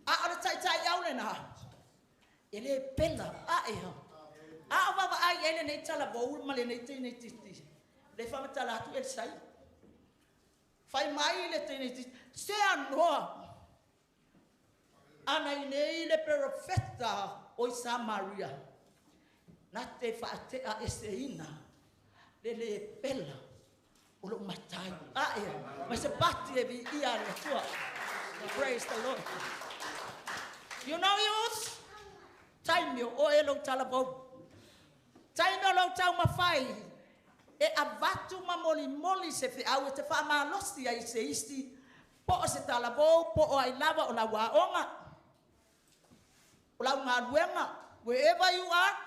A o le tai tai au le nā. E le pela a ea. A o wawa ai e le nei tala vau ma le nei tēnei titi. Le whamatala atu Elisaia. Whai mai le tēnei titi. Se anoa. Ana i nei le perofeta o i Samaria, na te faateaeseina le lē pela o lou matai. Ae, ma se pati e viia le Atua. Praise the Lord. You know youth, taimi o oe lou talavou. Taimi o lou taumafai e avatu ma molimoli se feau e te faamalosi ai se isi, po o se talavou, po o ai lava o lau aoga, o lau galuega, wherever you are,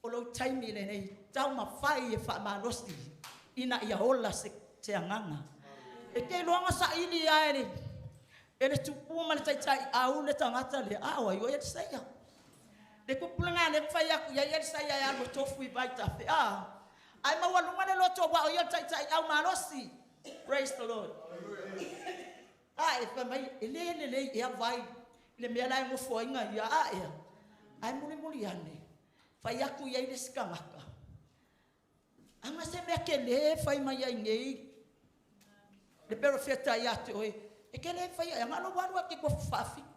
o lou taimi lenei, taumafai e faamalosi ina ia ola se agaga. E te iloa na saili lava e le tupua ma le taitaiau le tagata lea, a o ai oe Elisaia? Le tupu lena lea na fai atu i ai Elisaia e alu e tofu i vaitafe, a? Ae maualuga le loto aua o ia o le taitaiau malosi. Praise the Lord. Ae fai mai, e le lelei ea vai i le mea la e nofo ai ia, a ea? Ae mulimuli ane, fai atu i ai le isi tagata, aga se mea tele fai mai ai nei le perofeta ia te oe, e te le faia ea na o lou alu lava e te tofu faafitu.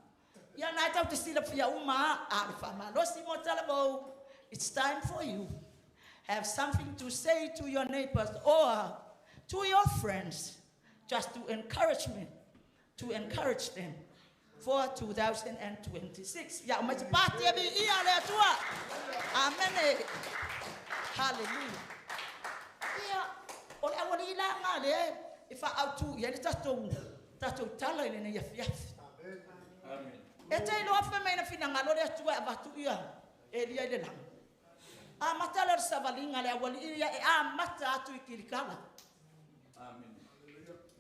Ia na e tatou te silafia uma lava, a o le faamalosi mo talavou, it's time for you. Have something to say to your neighbors or to your friends, just to encourage me, to encourage them for 2026. Ia o mai se pati e viia le Atua. Amene. Hallelujah. Ia, o le aualii la ngā lea e faautu i ai le tatou tala i lenei afiafi. E te iloa fai mai na finagalo le Atua e avatu ia Elia i le lagi. Amata lea o le savaliga le aualii ia e amata atu i Kilikala.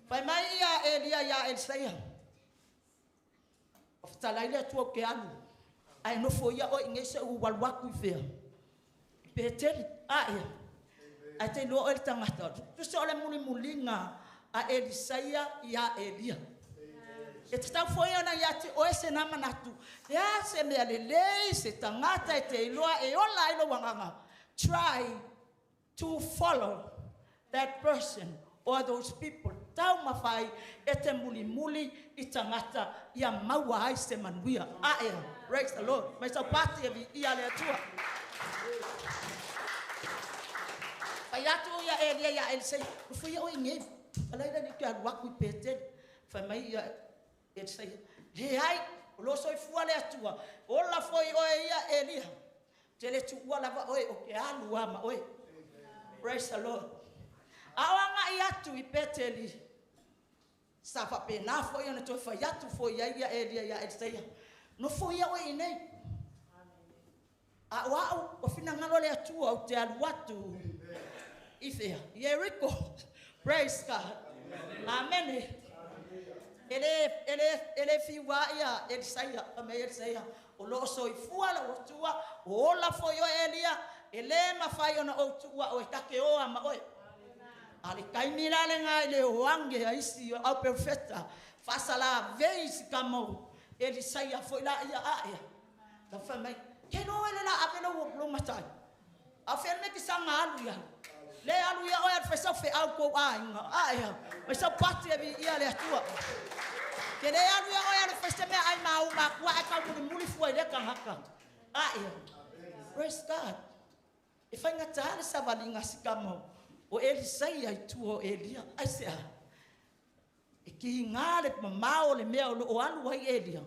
Fai mai ia Elia ia Elisaia, o fetalai le Atua ou te alu, ae nofo ia oe i nei se i ou alu atu i fea? I Peteli. A ea? Ae te iloa oe le tagata. Tusa o le mulimuliga a Elisaia ia Elia. E tatau foi ona ia te oe se na manatu, le a se mea lelei, se tagata e te iloa e ola ai lou agaga. Try to follow that person or those people. Taumafai e te mulimuli i tagata ia maua ai se manuia. Ae, praise the Lord. Mai sau pati e viia le Atua. Fai atu ia Elia ia Elisei, nofo ia oe i nei, alaila ni ke alu atu i Peteli. Fai mai ia Elisaia, leai, o lo soifua le Atua, ola foi oe ia Elia. Te le tuua lava oe o ke alu a ma oe. Praise the Lord. A o agai atu i Peteli, sa faapena foi ona toe fai atu foi ai ia Elia ia Elisaia, nofo ia oe i nei. A o au, o finagalo le Atua ou te alu atu i fea? Ieriko. Praise God. Amen. E le fiua ia Elisaia, fai mai Elisaia, o lo o soifua lau Atua, o ola foi oe Elia, e le mafai ona ou tuua oe, ta te oa ma oe. A le taimi la lena i le oage a isi o au perofeta, faasalavei si kama Elisaia foi la ia ae. La fai mai, ke loa le la ave lou matai. A fea le me te saga alu ia. Le alu ia oe alu fai sau feau kou aiga. Ae, mai sau pati e viia le Atua. Ke le alu ia oe alu fai se mea ai mau makua ai kau mulimuli fua i le tagata. Ae, praise God. E faigata le savaliga si kama o Elisaia i tua o Elia. Ai se a? E kiga le mamao o le mea o lo o alu ai Elia.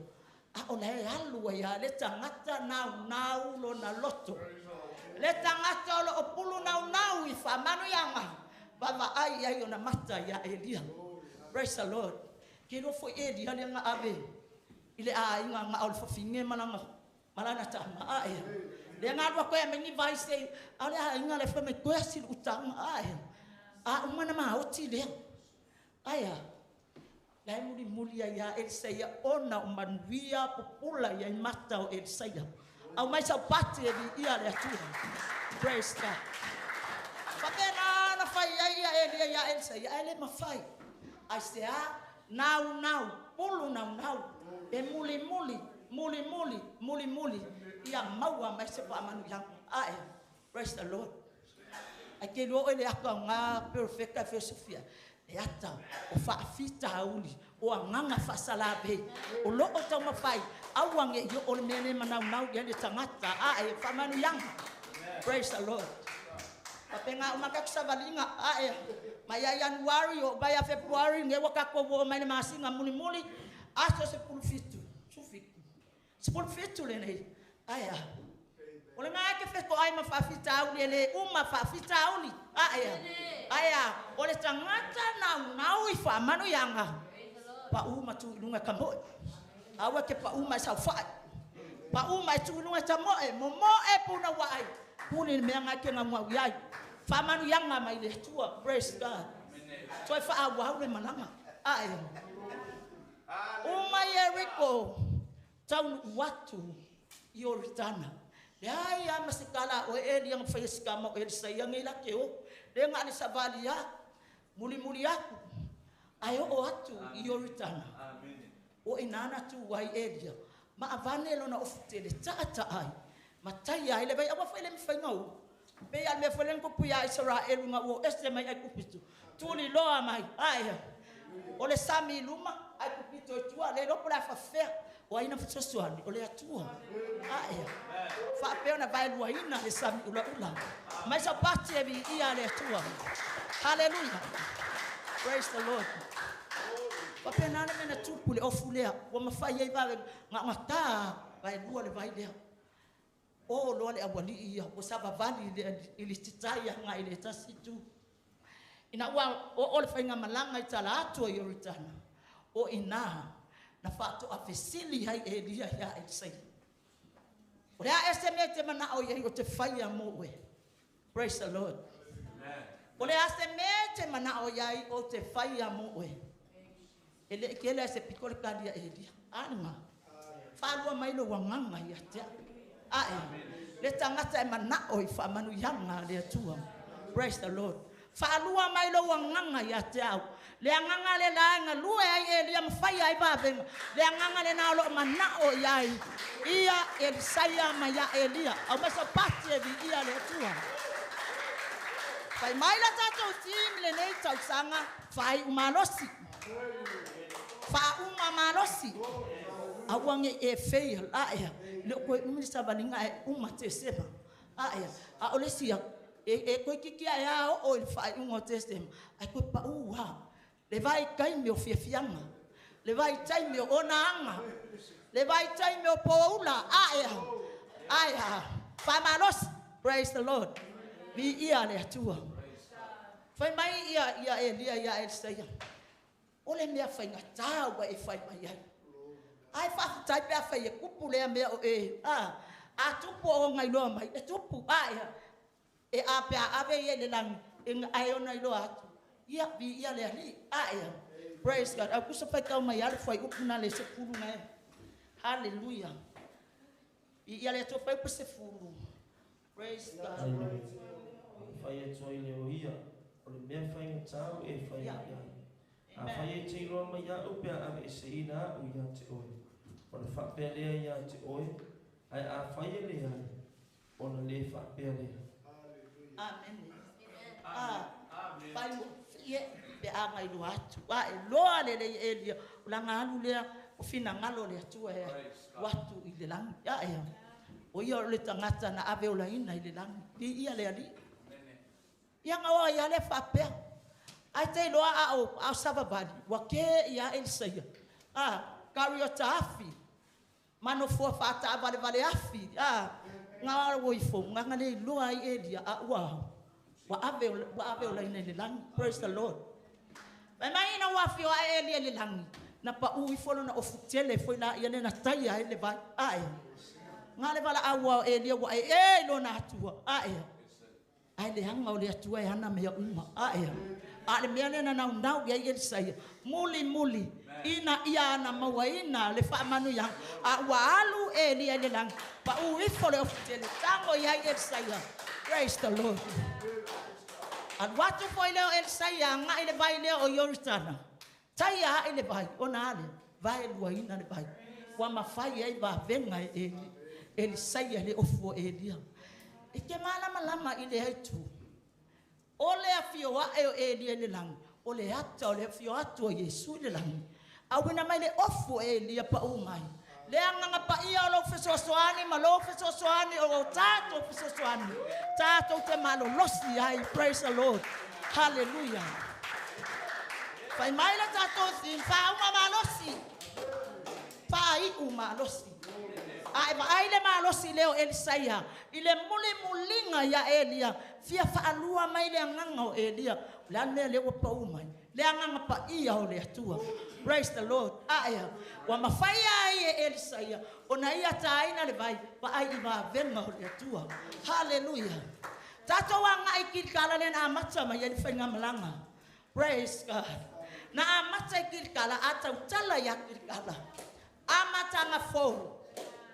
A o la e alu ai a le tagata naunau lona loto. Le tagata o lo o pulu naunau i faamanuiaga, vaavaai ai ona mata ia Elia. Praise the Lord. Ke iloa foi Elia lea na ave i le aiga na o le fafine ma lana tama. Ae. Lea na alu atu ai a ni vai se a le aiga le fai mai koe asi lu utanga. Ae. A uma na maoti lea. Ae a. La e mulimuli ai ia Elisaia ona o manuia pupula ia i mata o Elisaia. Au mai sau pati e viia le Atua. Praise God. Faapena na fai ai ia Elia ia Elisaia, ae le mafai. Ai se a, nau nau, pulu nau nau, e muli muli, muli muli, muli muli, ia maua mai se faamanuiaga. Ae, praise the Lord. Ai ke iloa oe le aka o ngā perfecta filosofia. E ata o faafitauli O agaga faasalavei o loo taumafai aua nei oo le mea lea e manaunau i ai le tagata. Ae faamanuiaga. Praise the Lord. Faapena uma tatou savaliga ae mai ia Ianuari oo mai ia Fepuari, nei ua tatou oo mai le masina mulimuli, aso 17, 17 lenei. Ae a? O lena e te fetoai ma faafitauli e le uma faafitauli. Ae a? Ae a? O le tagata naunau i faamanuiaga, pau ma tu i luga e tamoe. Aua e te pau ma e saofai. Pau ma e tu i luga e tamoe, momoe punouai, pule i le mea lena e te naunau i ai. Faamanuiaga mai le Atua. Praise God. Toe faaauau le malaga. Ae. Uma Ieriko, taunuu atu i Ioritana. Leai lava ma se tala a oe Elia na faia i si tama o Elisaia nei la te o. Lea na o le savali lava, mulimuli atu, ae oo atu i Ioritana. O i ina na tu ai Elia ma avane lona ofutele, taataa ai ma taia ai le vai. Aua foi e le mafai ona ulu. E pei lava o le mea foi lea na tupu ia Isaraelu ina ua o ese mai Aikupito, tuliloa mai, ae o le sami i luma, Aikupito i tua, le iloa po o le a faafefea. O ai na fesoasoani? O le Atua. Ae faapea ona vaeluaina le sami ulaula. Mai saupati e viia le Atua. Haleluia. Praise the Lord. Faapena le mea na tupu i le ofu lea. Ua mafai ai vave na ona ta vaelua le vai lea. O loa le aualii ia, ua savavali i le titai agai i le tasi itu. Ina ua oo le faigamalaga i tala atu o Ioritana, o i ina na faatoa fesili ai Elia ia Elisaia. O le a ea se mea e te manao i ai ou te faia mo oe? Praise the Lord. O le a se mea e te manao i ai ou te faia mo oe? E le i tele lava i se pito le tali a Elia. A lena. Faalua mai lou agaga ia te au. Ae, le tagata e manao i faamanuiaga a le Atua. Praise the Lord. Faalua mai lou agaga ia te au. Le agaga lena e galue ai Elia ma faia ai vavega. Le agaga lena o lo o manao i ai ia Elisaia ma ia Elia. Aumai saupati e viia le Atua. Fai mai le tatou team i lenei tausaga, faaiu malosi. Faauma malosi. Aua ne i e fail. Ae, le o toe umi le savaliga ae uma Tesema. Ae, a o le isi atu, e toeitiiti lava ea oo i le faaiuga o Tesema, ae toe pau lava. Le vaitaimi o fiafiaga, le vaitaimi o onaaga, le vaitaimi o poula, ae a, ae a, faamalosi. Praise the Lord. Viia le Atua. Fai mai ia Elia ia Elisaia, o le mea faigata ua e fai mai ai. Ae faafetai pe afai e tupu lea mea o e, a, a tupu o ona iloa mai, e tupu, ae a, e a pe a ave ia i le lagi, ae ona iloa atu, ia, viia le Alii, ae a, praise God. Au tusa faitau mai lava le fuaiupu lena le 10 na e. Hallelujah. Viia le Atua, fuaiupu 10. Praise God. Hallelujah. Fai atu ai le o ia, o le mea faigata ua e fai mai ai. Afai e te iloa mai iaʻu pe a aveeseina aʻu ia te oe, ona faapea lea ia te oe, ae afai e leai, ona le faapea lea. Amene. A, fai ie pe a ngai loa atu. A e loa lelei e Elia, o lana alu lea, o finagalo o le Atua e alu atu i le lagi. A e, o ia o le tagata na ave olaina i le lagi. Viia le Alii. Ia na o ai lava lea faapea. Ae te iloa a o, a o savavali, ua kē ia Elisaia. A, kariota afi, ma nofoa faataavalevale afi, a, na o ifo, na le iloa ai Elia, a ua, ua ave, ua ave olaina i le lagi. Praise the Lord. Fai mai ina ua afio ae Elia i le lagi, na pau ifo lona ofu tele foi laia lea na taia ai le vai. Ae, na o le valaau lava o Elia ua ee i lona Atua. Ae, Ae leaga o le Atua e ana mea uma. Ae, a o le mea lea na naunau i ai Elisaia, mulimuli ina ia ana mauaina le faamanuiaga, a ua alu Elia i le lagi, pau ifo le ofutele, tago i ai Elisaia. Praise the Lord. Alu atu foi lea o Elisaia agai i le vai lea o Ioritana, taia ae le vai, ona a lea? Vaeluaina le vai. Ua mafai ai vavega e Elisaia le ofu o Elia. E te malamalama i lea itu. O le afio ae o Elia i le lagi, o le ata o le afio atu o Iesu i le lagi. Auina mai le ofu o Elia paū mai. Le agaga paia o lou fesoasoani ma lou fesoasoani o lo tatou fesoasoani. Tatou te malolosi ai. Praise the Lord. Hallelujah. Fai mai le tatou theme, faauma malosi. Faaiu malosi. A e vaai le malosi lea o Elisaia i le mulimuliga ia Elia, fia faalua mai le agaga o Elia. O le a le mea lea ua pau mai? Le agaga paia o le Atua. Praise the Lord. Ae ua mafai ai e Elisaia ona ia taina le vai, vaai i vavega o le Atua. Hallelujah. Tatou agai i Kilikala lea na amata mai ai le faigamalaga. Praise God. Na amata i Kilikala, a tautala ia Kilikala. Amataga fou.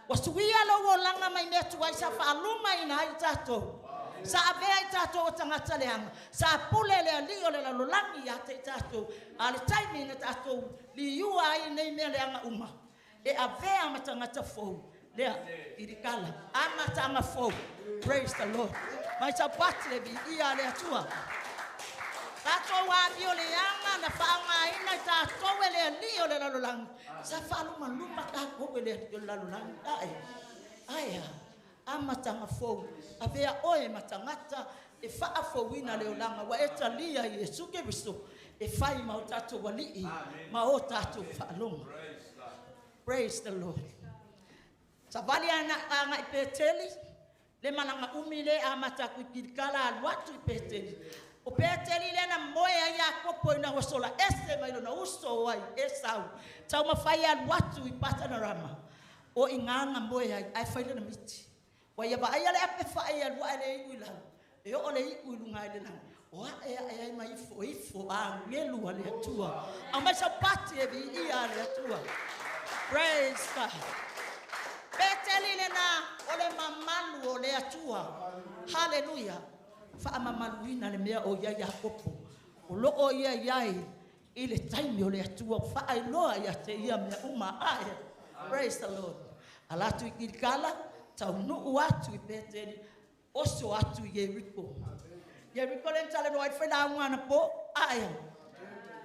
Ua suia lou olaga mai mea tuai sa faalumaina ai tatou. Sa avea i tatou o tagata leaga. Sa pule le alii o le lalolagi ia te i tatou. A o le taimi na tatou liua ai i nei mea leaga uma, e avea ma tagata fou. Lea, Kilikala. Amataga fou. Praise the Lord. Mai saupati le viia a le Atua. Tatou amioleaga na faaaogaina i tatou e le alii o le lalolagi. Sa faalumaluma tatou e le alii o le lalolagi. Ae, ae a, amataga fou. Avea oe ma tagata e faafouina le olaga ua e talia i Iesu Keriso e fai ma o tatou alii ma o tatou faaloga. Praise the Lord. Savali agai Peteli, le malaga umi le amata atu i Kilikala alu atu i Peteli. O Peteli lea na moe ai Iakopo ina ua sola ese mai lona uso o ai Esau. Taumafai e alu atu i Patanarama. O i ina na moe ai, ae fai lana miti. Ua ia vaaia le ape fai e alu ae le iu i lalo, e oo le iu i luga i le lagi. O ae ae ai ma ifo ifo agelu a le Atua. Aumai saupati e viia a le Atua. Praise God. Peteli lena o le mamalu o le Atua. Hallelujah. Faamamaluina le mea o ia Iakopo. O loo ia iai i le taimi o le Atua faailoa ia te ia mea uma ae. Praise the Lord. Ala atu i Kilikala, taunuu atu i Peteli, oso atu i Yeriko. Yeriko le talanoa ai failauga anapo ae.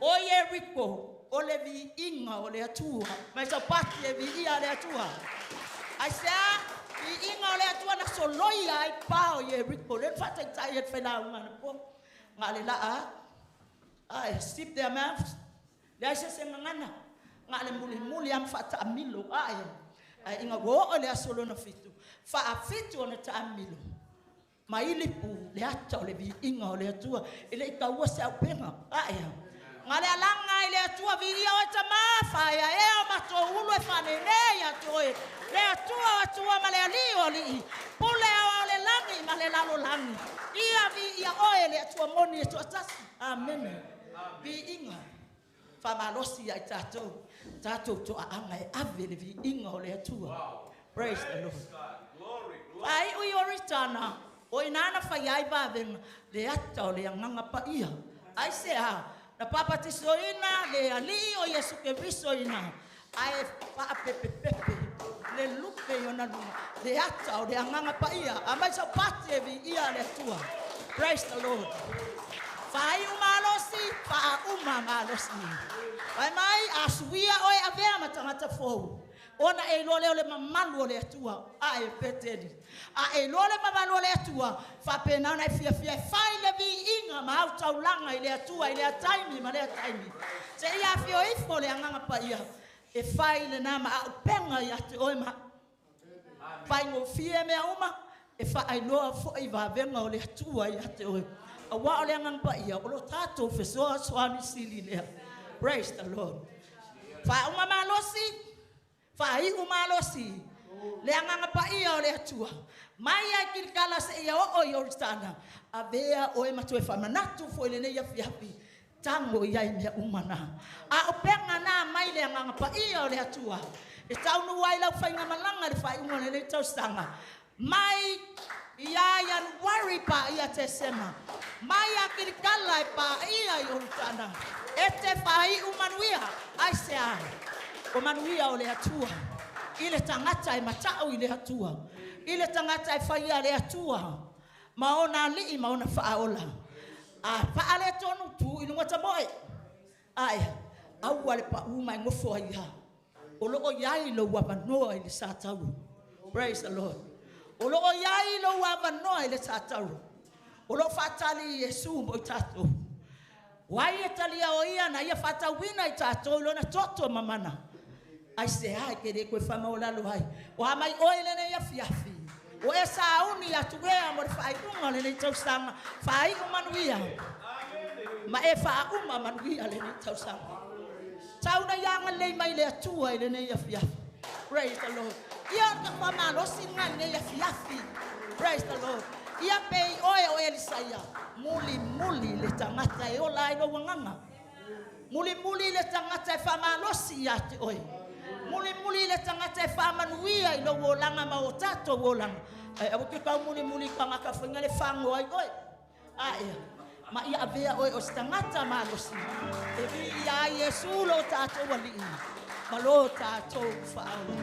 O Yeriko, o le viiga o le Atua. Mai saupati e viia le Atua. Ai sea, viiga o le Atua na soloia ai pa o Yeriko. Le faataitai e le failauga anapo. Nga le laa, ae, zip their mouths. Le ai se se ngangana. Nga le mulimuli am faataamilo. Ae, ae inga ua oo le aso lona fitu. Faafitu ona taamilo. Ma ilipu le ata o le viiga o le Atua. E le i taua se auupega. Ae, nga le alaga i le Atua viia oe tamā faea ea o matou ulu e faanenē ia te oe. Le Atua o Atua ma le Alii o alii. Pule ao o le lagi ma le lalolagi. Ia viia oe le Atua moni e toatasi. Amene. Viiga. Faamalosi ia i tatou. Tatou toaaga e ave le viiga o le Atua. Praise the Lord. Faaiu i Oritana, o ina na fai ai vavega, le ata o le agaga paia. Ai se a, na papatisoina le alii o Iesu Keriso ina, ae faapepepepe le lupe i ona luga, le ata o le agaga paia. Aumai saupati e viia le Atua. Praise the Lord. Faaiu malosi, faauma malosi. Fai mai, a suia oe avea ma tagata fou. Ona e iloa lea o le mamalu o le Atua. Ae Peteli. A e iloa le mamalu o le Atua, faapena ona e fiafia e fai le viiga ma autaulaga i le Atua i lea taimi ma lea taimi. Seia afio ifo le agaga paia, e fai lena ma auupega ia te oe ma faigofie mea uma, e faailoa foi vavega o le Atua ia te oe. Auā o le agaga paia, o lo tatou fesoasoani sili lea. Praise the Lord. Faauma malosi, faaiu malosi, le agaga paia o le Atua. Mai ai Kilikala seia oo i Oritana, avea oe ma toe faamanatu foi lenei afiafi, tago i ai mea uma na. A o pega na mai le agaga paia o le Atua, e taunuu ai lau faigamalaga le faaiuga o lenei tausaga. Mai ia Ianuari pa ia Tesema, mai a Kilikala e pa ia i Oritana, e te faaiu manuia. Ai se a, o manuia o le Atua. I le tagata e matau i le Atua. I le tagata e faia le Atua. Ma ona alii ma ona faaola. A faale tonu tu i luga tamoe. Ae, Aua le pau mai ngofo ai ia. O loo iai lo avanoa i le satauro. Praise the Lord. O loo iai lo avanoa i le satauro. O loo faatali Iesu mo i tatou. Wai e talia o ia na ia whātauina i tātou lona toto mamana. Ai se ai ke le koe whama o lalo ai. O a mai oe lene ia fiafi. O e sauni atu ea mo le whaaiunga le nei tausanga. Whaaiu manuia. Ma e whaauma manuia le nei tausanga. Tauna ianga lei mai le atua i le nei afiafi. Praise the Lord. Ia ka whamalosi nga nei afiafi. Praise the Lord. Ia pei oe o Elisaia. Muli muli le tangata e ola ai lo wanganga. Muli muli le tangata e whamalosi ia te oe. Muli muli le tangata e whamanuia i lo wolanga ma o tato wolanga. Ai awa ke kau muli muli ka ngaka whainga le whango ai oe. Ae, ma ia avea oe o stangata malosi. E vi ia Yesu lo tatou alii. Ma lo tatou whaolo.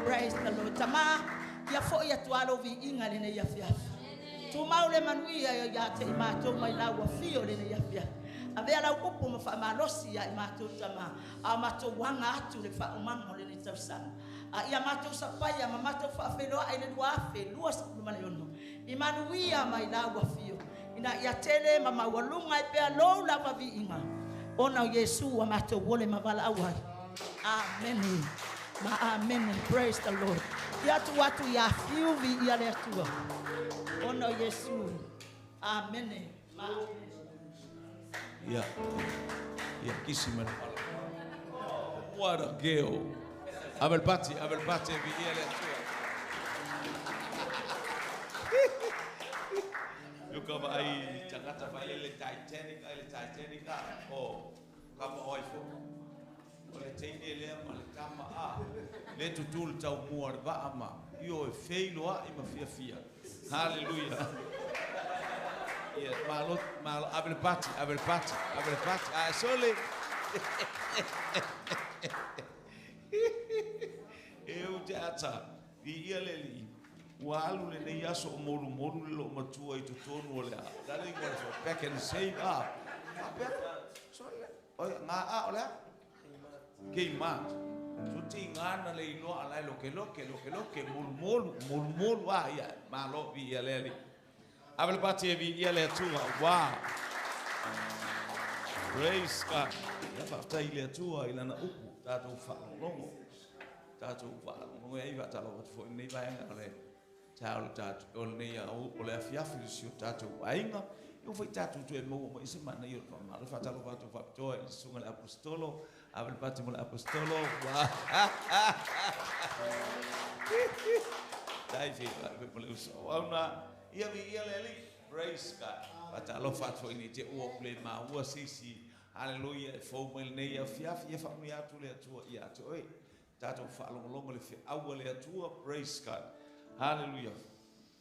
Praise the Lord. Tama, ia fo ia tualo vi inga le nei afiafi. Tu maule manuia ia te i mātou mai lau afio le nei afiafi. Avea lau upu ma whaamalosi ia i mātou tama. A mātou wanga atu le whaumanga le nei tausanga. A ia mātou sapaia ma mātou whaawheloa ai le lua afe, lua sapulu maleono. I manuia mai lau afio. Ina ia tele ma maualunga e pea lou lava viinga. Ona o Yesu a mātou wole mavala auai. Amen. Ma amen. Praise the Lord. Ia tu atu ia fiu vi ia le atua. Ona o Yesu. Amen. Ma amen. Ia, ia kisi mai le pala. What a girl. Abel Pati, vi ia le atua. Yuka va ai tangata va le Titanic, ai le Titanic a o kapa oi fo. O le teine lea ma le tama a. Le tutu le tau mua le vaa ma. Io e feilo a i ma fia fia. Hallelujah. Ia, malo, malo, Abel Pati, Abel Pati, Abel Pati. A sole. Eu te ata, i ia le li. Ua alu le nei aso o moru moru le lo matua i totonu o le a. Dale i ngore so, back and save a. Pea, sole. Oi, ngā a o le a? Kei mat. So te ngāna le inoa alai loke loke, loke loke, moru moru, moru moru a ia. Malo vi ia le ali. Abel Pati e vi ia le atua. Wow. Praise God. Ia whaftai le atua i lana upu. Tātou whaalongo. Tātou whaalongo. Ia iwa talo watu fo nei vaenga o le tau le tātou. O le nei au o le afiafi le sio tātou ainga. Ia whai tātou tu e maua ma ise mana i o le whamalo. Whatalo whatu whapitoa i le sunga le apostolo. Abel Pati mo le apostolo. Wow. Tai whiwa mo le uso. Wauna. Ia vi ia le ali. Praise God. Whatalo whatu i te ua kule maua sisi. Hallelujah. E fau mai nei afiafi. Ia whaamui atu le atua ia atu oe. Tātou whaalongolongo le whiaua le atua. Praise God. Hallelujah.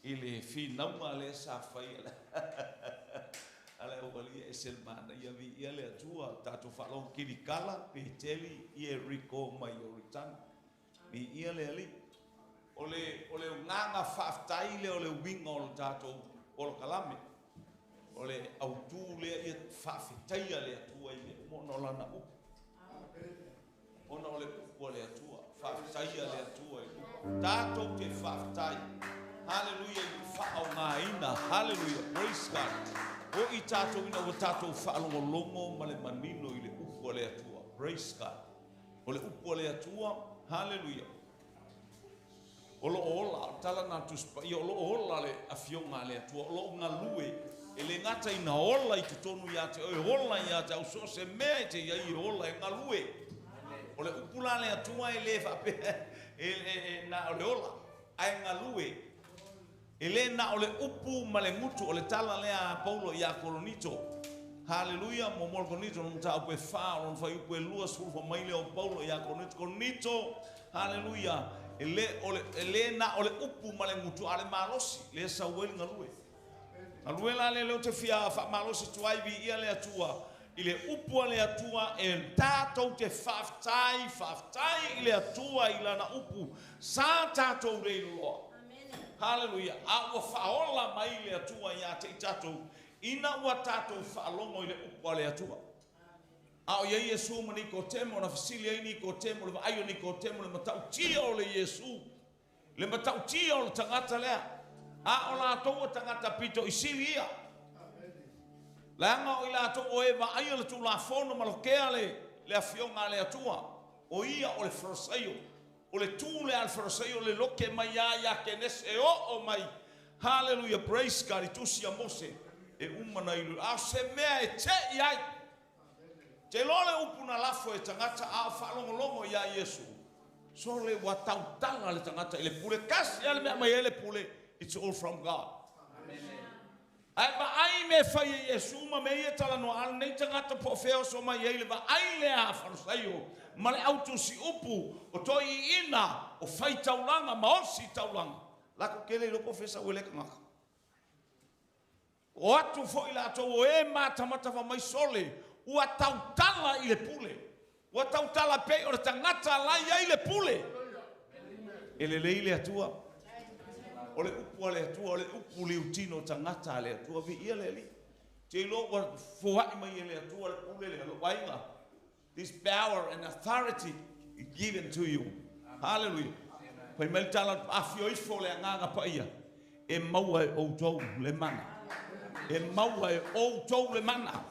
I le whinaunga le sa whai ala. Ala e walia e selmana. Ia vi ia le atua. Tātou whaalongo kirikala. Peteli i e riko mai o ritana. Vi ia le ali. O le nganga whaaftai le o le winga o le tātou o le kalame. O le autu le ia whaafetaia le atua i le mona o lana upu. Ona o le upu o le atua. Whaafetaia le atua i upu. Tātou te whaafetai. Hallelujah. I whaau ngā ina. Hallelujah. Praise God. O i tātou ina o tātou whaalongolongo ma le manino i le upu o le atua. Praise God. O le upu o le atua. Hallelujah. O lo ola, o tala nā tuspa, ia o lo ola le afionga le atua, o lo ngalue, e le ngata ina ola i totonu ia te, o ola ia te, au so se mea i te ia i ola e ngalue. O le upula le atua e le whapea, e na o le ola, ai ngalue. E le na o le upu ma le ngutu, o le tala lea Paulo ia Koronito. Hallelujah, mo mo Koronito, no mta upe wha, o whai upe lua, sulufa maile o Paulo ia Koronito, Koronito, hallelujah. E le na o le upu ma le ngutu a le malosi, le sa ueli ngalue. Ngalue la le leo te fia wha malosi tuai vi ia le atua. I le upu a le atua e tātou te whaaftai, whaaftai i le atua i lana upu. Sa tātou reiloa. Hallelujah. A ua whaola mai le atua ia te i tātou. Ina ua tātou whaalongo i le upu a le atua. A o ia Iesu ma Nikotemo, na fesili ai Nikotemo, le vaai o Nikotemo, le matautia o le Iesu, le matautia o le tagata lea. A o latou o tagata pito i sili ia. Leaga o i latou o e vaaia le Tulafono ma lokea le afioga a le Atua. O ia o le Farisaio. O le tu lea a le Farisaio le loke mai ia ia Kenese e oo mai. Hallelujah, praise God, i tusi a Mose. E uma na ilu. A o se mea e te i ai. Te iloa le upu na lafo e tagata a o faalogologo iā Iesu. Sole ua tautala le tagata i le pule. Tasi lava le mea e aumai ai le pule, it's all from God. Ae vaai i mea e fai e Iesu ma mea ia e talanoa, a lenei tagata po o fea e oso mai ai le vaai lea a Farisaio ma le au tusiupu o toeaiina o faitaulaga ma ositaulaga. Latou te le iloa po o fea e sau ai lea tagata. O atu foi latou o e matamata mai sole, ua tautala i le pule. Ua tautala pei o le tagata la e i ai le pule. E lelei le Atua. O le upu a le Atua, o le upu liutino tagata a le Atua. Viia le Alii. Te iloa ua foai mai e le Atua le pule lea, lou aiga. This power and authority given to you. Hallelujah. Fai mai le tala, afio ifo le agaga paia, e maua e outou le mana. E maua e outou le mana.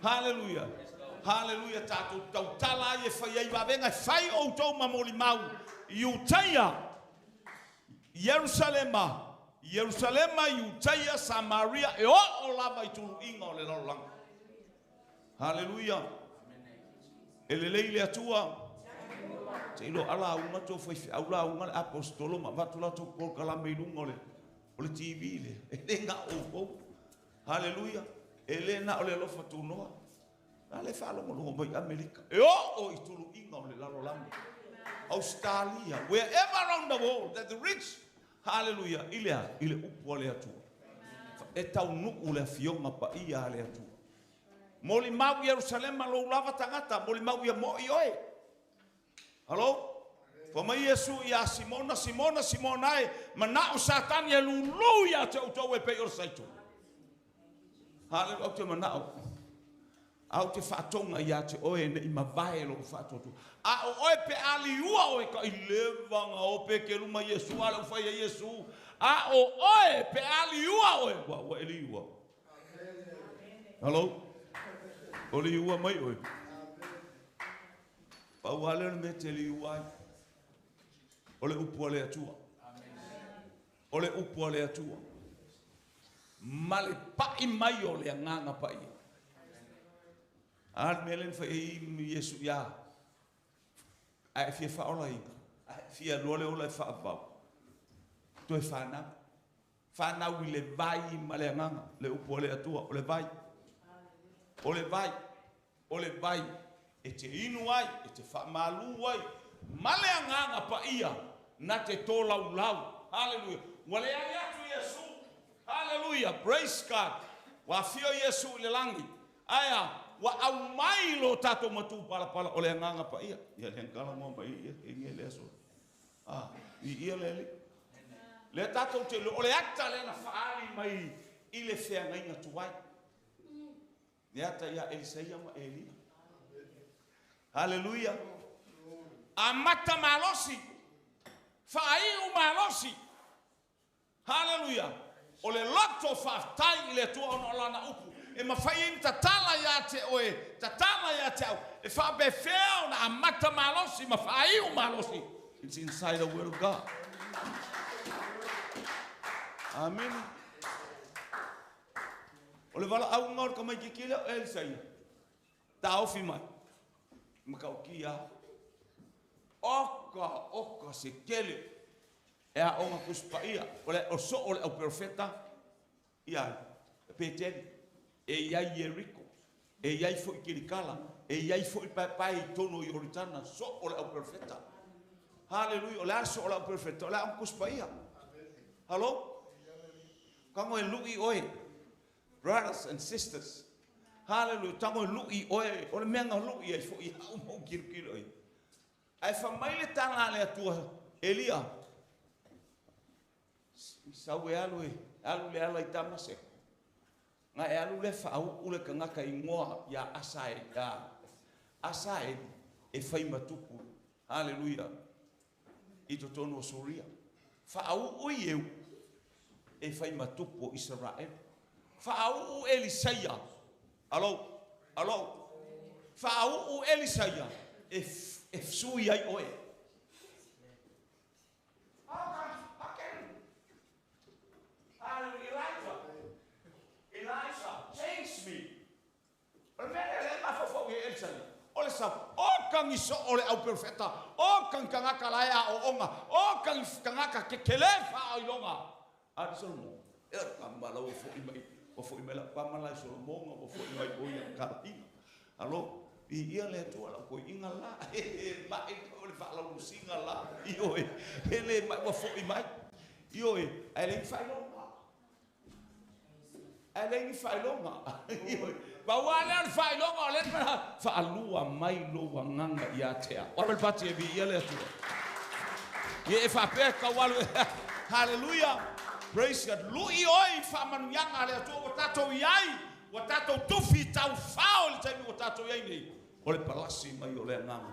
Hallelujah. Hallelujah. Tatou tautala ai e fai ai vavega, e fai outou ma molimau i Iutaia, Ierusalema, Ierusalema, Iutaia, Samaria, e oo lava i tuluiga o le lalolagi. Hallelujah. E lelei le Atua. Te iloa a lauga tou faifeau lauga le aposetolo ma avatu latou polokalame i luga o le TV lea. E le na o outou. Hallelujah. E le na o le alofa tunoa. Na le faalogologo mai Amerika. E oo i tuluiga o le lalolagi. Australia, wherever around the world that the rich, hallelujah, i le a, i le upu a le Atua. E taunuu le afioga paia a le Atua. Molimau Ierusalema lou lava tagata, molimau ia mo'i oe. Hello? Fai mai Iesu iā Simona, Simona, Simona e, mana'o Satani e lulu ia te outou e pei o le saito. Hallelujah, au te mana'o. Au te faatoga ia te oe ne i mavae lou faatuatua. A o oe pe a liua oe ka i leva ga ope ke luma Iesu a le ufai e Iesu. A o oe pe a liua oe, ua ua e liua. Hello? O liua mai oe. Pau lava lea o le mea e te liua ai. O le upu a le Atua. O le upu a le Atua. Ma le pai mai o le agaga paia. A le mea lea na fai ai Iesu ia. A e fia faaolaina, a e fia lua le ola e faavavau. Toe fanau. Fanau i le vai ma le agaga, le upu a le Atua, o le vai. O le vai, o le vai e te inu ai, e te faamalu ai, ma le agaga paia na te tolaulau. Hallelujah. Ua leai atu Iesu. Hallelujah. Praise God. Ua afio Iesu i le lagi. Ae a? Ua aumai lo tatou matupalapala o le agaga paia. Ia le angala moa mai ia, e le aso. Ah, i ia le Alii. Lea tatou te iloa, o le ata lea na faaali mai i le feagaiga tuai. Le ata ia Elisaia ma Elia. Haleluia. Amata malosi, faaiu malosi. Haleluia. O le loto faafetai i le Atua ona o Lana upu e mafai ai ona tatala ia te oe, tatala ia te au, e faapefea ona amata malosi ma faaiu malosi. It's inside the word of God. Amene. O le valaauga o le tamaitiiti lea o Elisaia, taofi mai, matautia lava. Oka, oka se tele e aoga Tusi Paia, o le o soo o le auperofeta ia Peteli, e i ai Ieriko, e i ai foi Kilikala, e i ai foi paepae i totonu o Ioritana, soo o le auperofeta. Haleluia, o le a le soo o le auperofeta? O le aoga Tusi Paia. Halo? Tago e lu'i oe, brothers and sisters. Haleluia, tago e lu'i oe, o le mea na lu'i ai foi au ma ou tilotilo i ai. Ae fai mai le tala a le Atua, Elia, sau e alu e alu le ala i Tamaseko. Na e alu lea faauu le tagata igoa ia Asae, ia Asaeli e fai matupu. Haleluia. I totonu o Suria. Faauu Ieu e fai matupu o Isaraelu. Faauu Elisaia. Alo, alo. Faauu Elisaia e sui ai oe. Elijah, change me. O le mea lea lea e mafaufau i ai Elisaia, o le sau, o kagiso o le au perofeta, o kagi tagata la e aooga, o kagi tagata tetele faailoga. A le Solomoga, e lau kama la ua foi mai, ua foi mai lau kama la i Solomoga, ua foi mai o ia kalaina. Alo, i ia le Atua lau koiiga la, mai o le faalaulusiga la, ioe, ele mai ua foi mai, ioe, ae le i faailoga. Ae le i faailoga. Paua lea o le faailoga o le faalua mai lou agaga ia te au. O le pati e viia le Atua. Ia e faapea tau alu. Hallelujah. Praise God. Lui oi faamanuiaga a le Atua ua tatou i ai. Ua tatou tufi tau fao i le taimi ua tatou i ai nei. O le palasi mai o le agaga.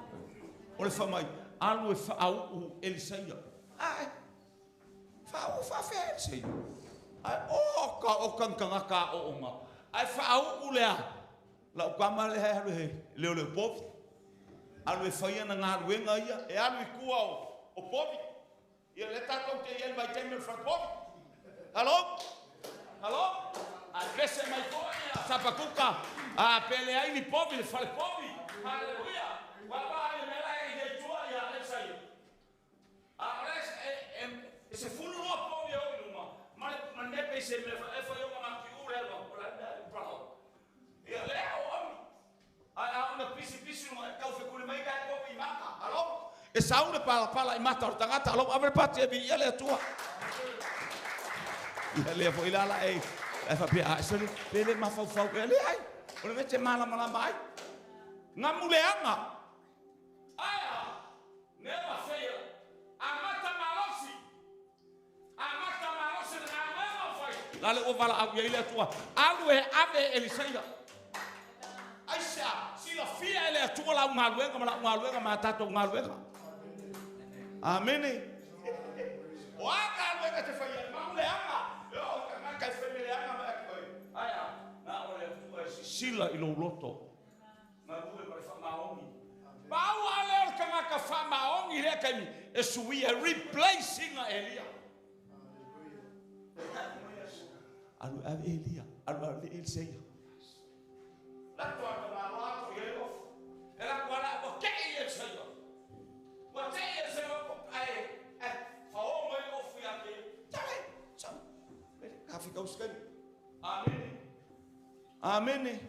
O le faamai, alu e faauu Elisaia. Ae, faauu faafea Elisaia. Ae o ka o kangkangaka o onga. Ae faauu lea. Lau kama le alu he leo leo povi. Alu e whaia na ngā ruenga ia. E alu i kua o povi. Ia le tātou te ia mai taimi o le whare povi. Hello? Hello? A pese mai koe a Tapakuka. A pele ai ni povi le whare povi. Hallelujah. Wa ai mela e ia tua ia le sai. A ole e se fulu loa povi o i luma. Ma nepe i se mea e whai o ngā ki ure alo. O la mea e praho. Ia lea o ami. Ai a una pisi pisi lunga e tau whekuri mai kai povi i mata. Alo? E sauna pala pala i mata o le tagata. Alo avere pati e vi ia le Atua. Ia lea foi lala e whapea a esele pele mafaufau e le ai. O le vete malamalama ai. Ngā muleanga. Aia, never fail. Amata malosi. Amata malosi le ngā muenga o whai. Lale ua wala au ia i le Atua. Alu e ave Elisaia. Aisea, sila fia e le Atua lau ngā luenga ma lau ngā luenga ma tātou ngā luenga. Amene. O a ngā luenga te whai ai, mamuleanga. E o ka ngā kai whaimeleanga mai ake oi. Aia, nā o le Atua e sisila i lou loto. Ngā rue ma le whamaongi. Pau a leo le kangaka whamaongi lea kaimi e suia, replacing a Elia. Alu ave Elia, alu ave Eliseia. Lako atu ngā loa atu i ele ofu. E lako ala ua kei Eliseia. Ua kei Eliseia e whaō mai ofu ia te. Tale, tau. Ka whika uskani. Amene. Amene.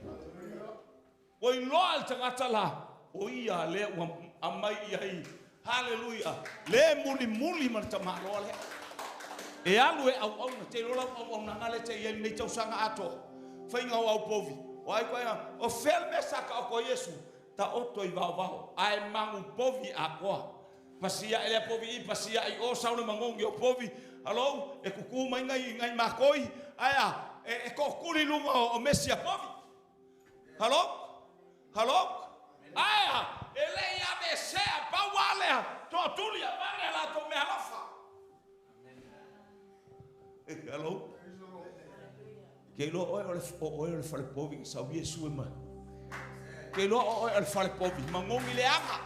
Ua iloa le tagata la. O ia lea ua amai ia i. Hallelujah. Le muli muli ma le tamaloa lea. E alu e au au na te lola au au na ngale te ia nei tausanga atoa. Whainga o au povi. O ai koe o fel mesa ka o ko Yesu. Ta oto i vao vao. Ae mangu povi a koa. Pasia ele povi i, pasia i o sauna mangongi o povi. Alo, e kuku mai ngai ngai makoi. Aia, e kokuli lunga o mesia povi. Halo? Halo? Aia, e lei ave sea, paualea, toa tulia, vane la to mea lofa. Hello? Ke loa oe o le whare povi, sau Yesu e mai. Ke loa oe o le whare povi, mangongi le anga.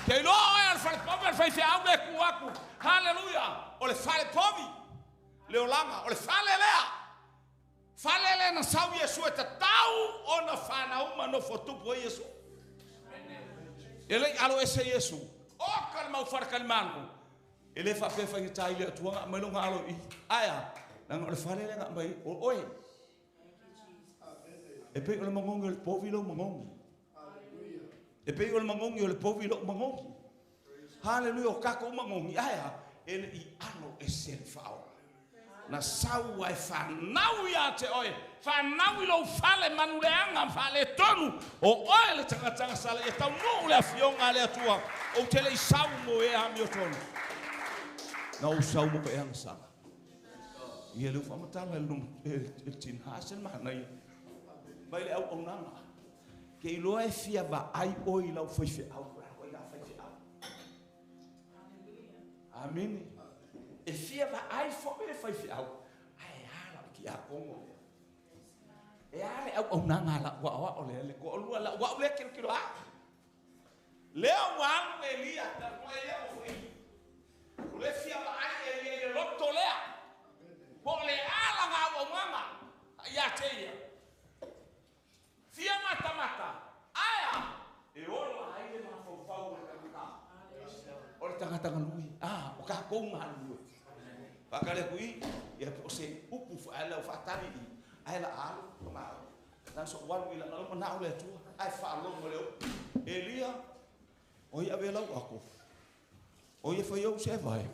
Ke loa oe o le whare povi, o le whai whiau le kuaku. Hallelujah! O le whare povi, le olanga, o le whare lea. Whare lea na sau Yesu e tatau o na whanauma no fotupu e Yesu. E lei alo ese Yesu. O ka le mau whare kalimanu. E le whapea whainga tai le atua ngā mai longa alo i. Aia, nanga o le whare le ngā mai o oe. E pei o le mangongi o le povi lau mangongi. E pei o le mangongi o le povi lau mangongi. Hallelujah, o kako mangongi. Aia, e le i alo e se le whao. Na sau ai whanau ia te oe. Whanau i lou whale manuleanga, whale tonu. O oe le tangatanga sale e tau nuu le afionga le atua. O te le i sau mo e a mio tonu. Na o sau mo e anga sala. Ia leu whamatala e tina asel mana ia. Mai le au au nanga. Ke iloa e fia vaai oe i lau faifeau, o le a koe faifeau. Amene. E fia vaai foʻi le faifeau, ae a lau tiakono lea. E a le auaunaga a lau aoao lea, le toalua lau au lea tilotilo a. Lea ua alu Elia, talu ai lea ua foi. O le fia vaai Elia i le loto lea. Po o le a lana auaunaga ia te ia. Fia matamata, ae a, e ola ai le mafaufau o le tagata. O le tagata galue. Ah, o tatou galulue. Faatali atu i, ia po o se upu foi ae lau faatali i, ae la alu, ma na so walu i la na manao le Atua, ae faalogo le upu. Elia, o ia ave lau ako. O ia fai au se vai.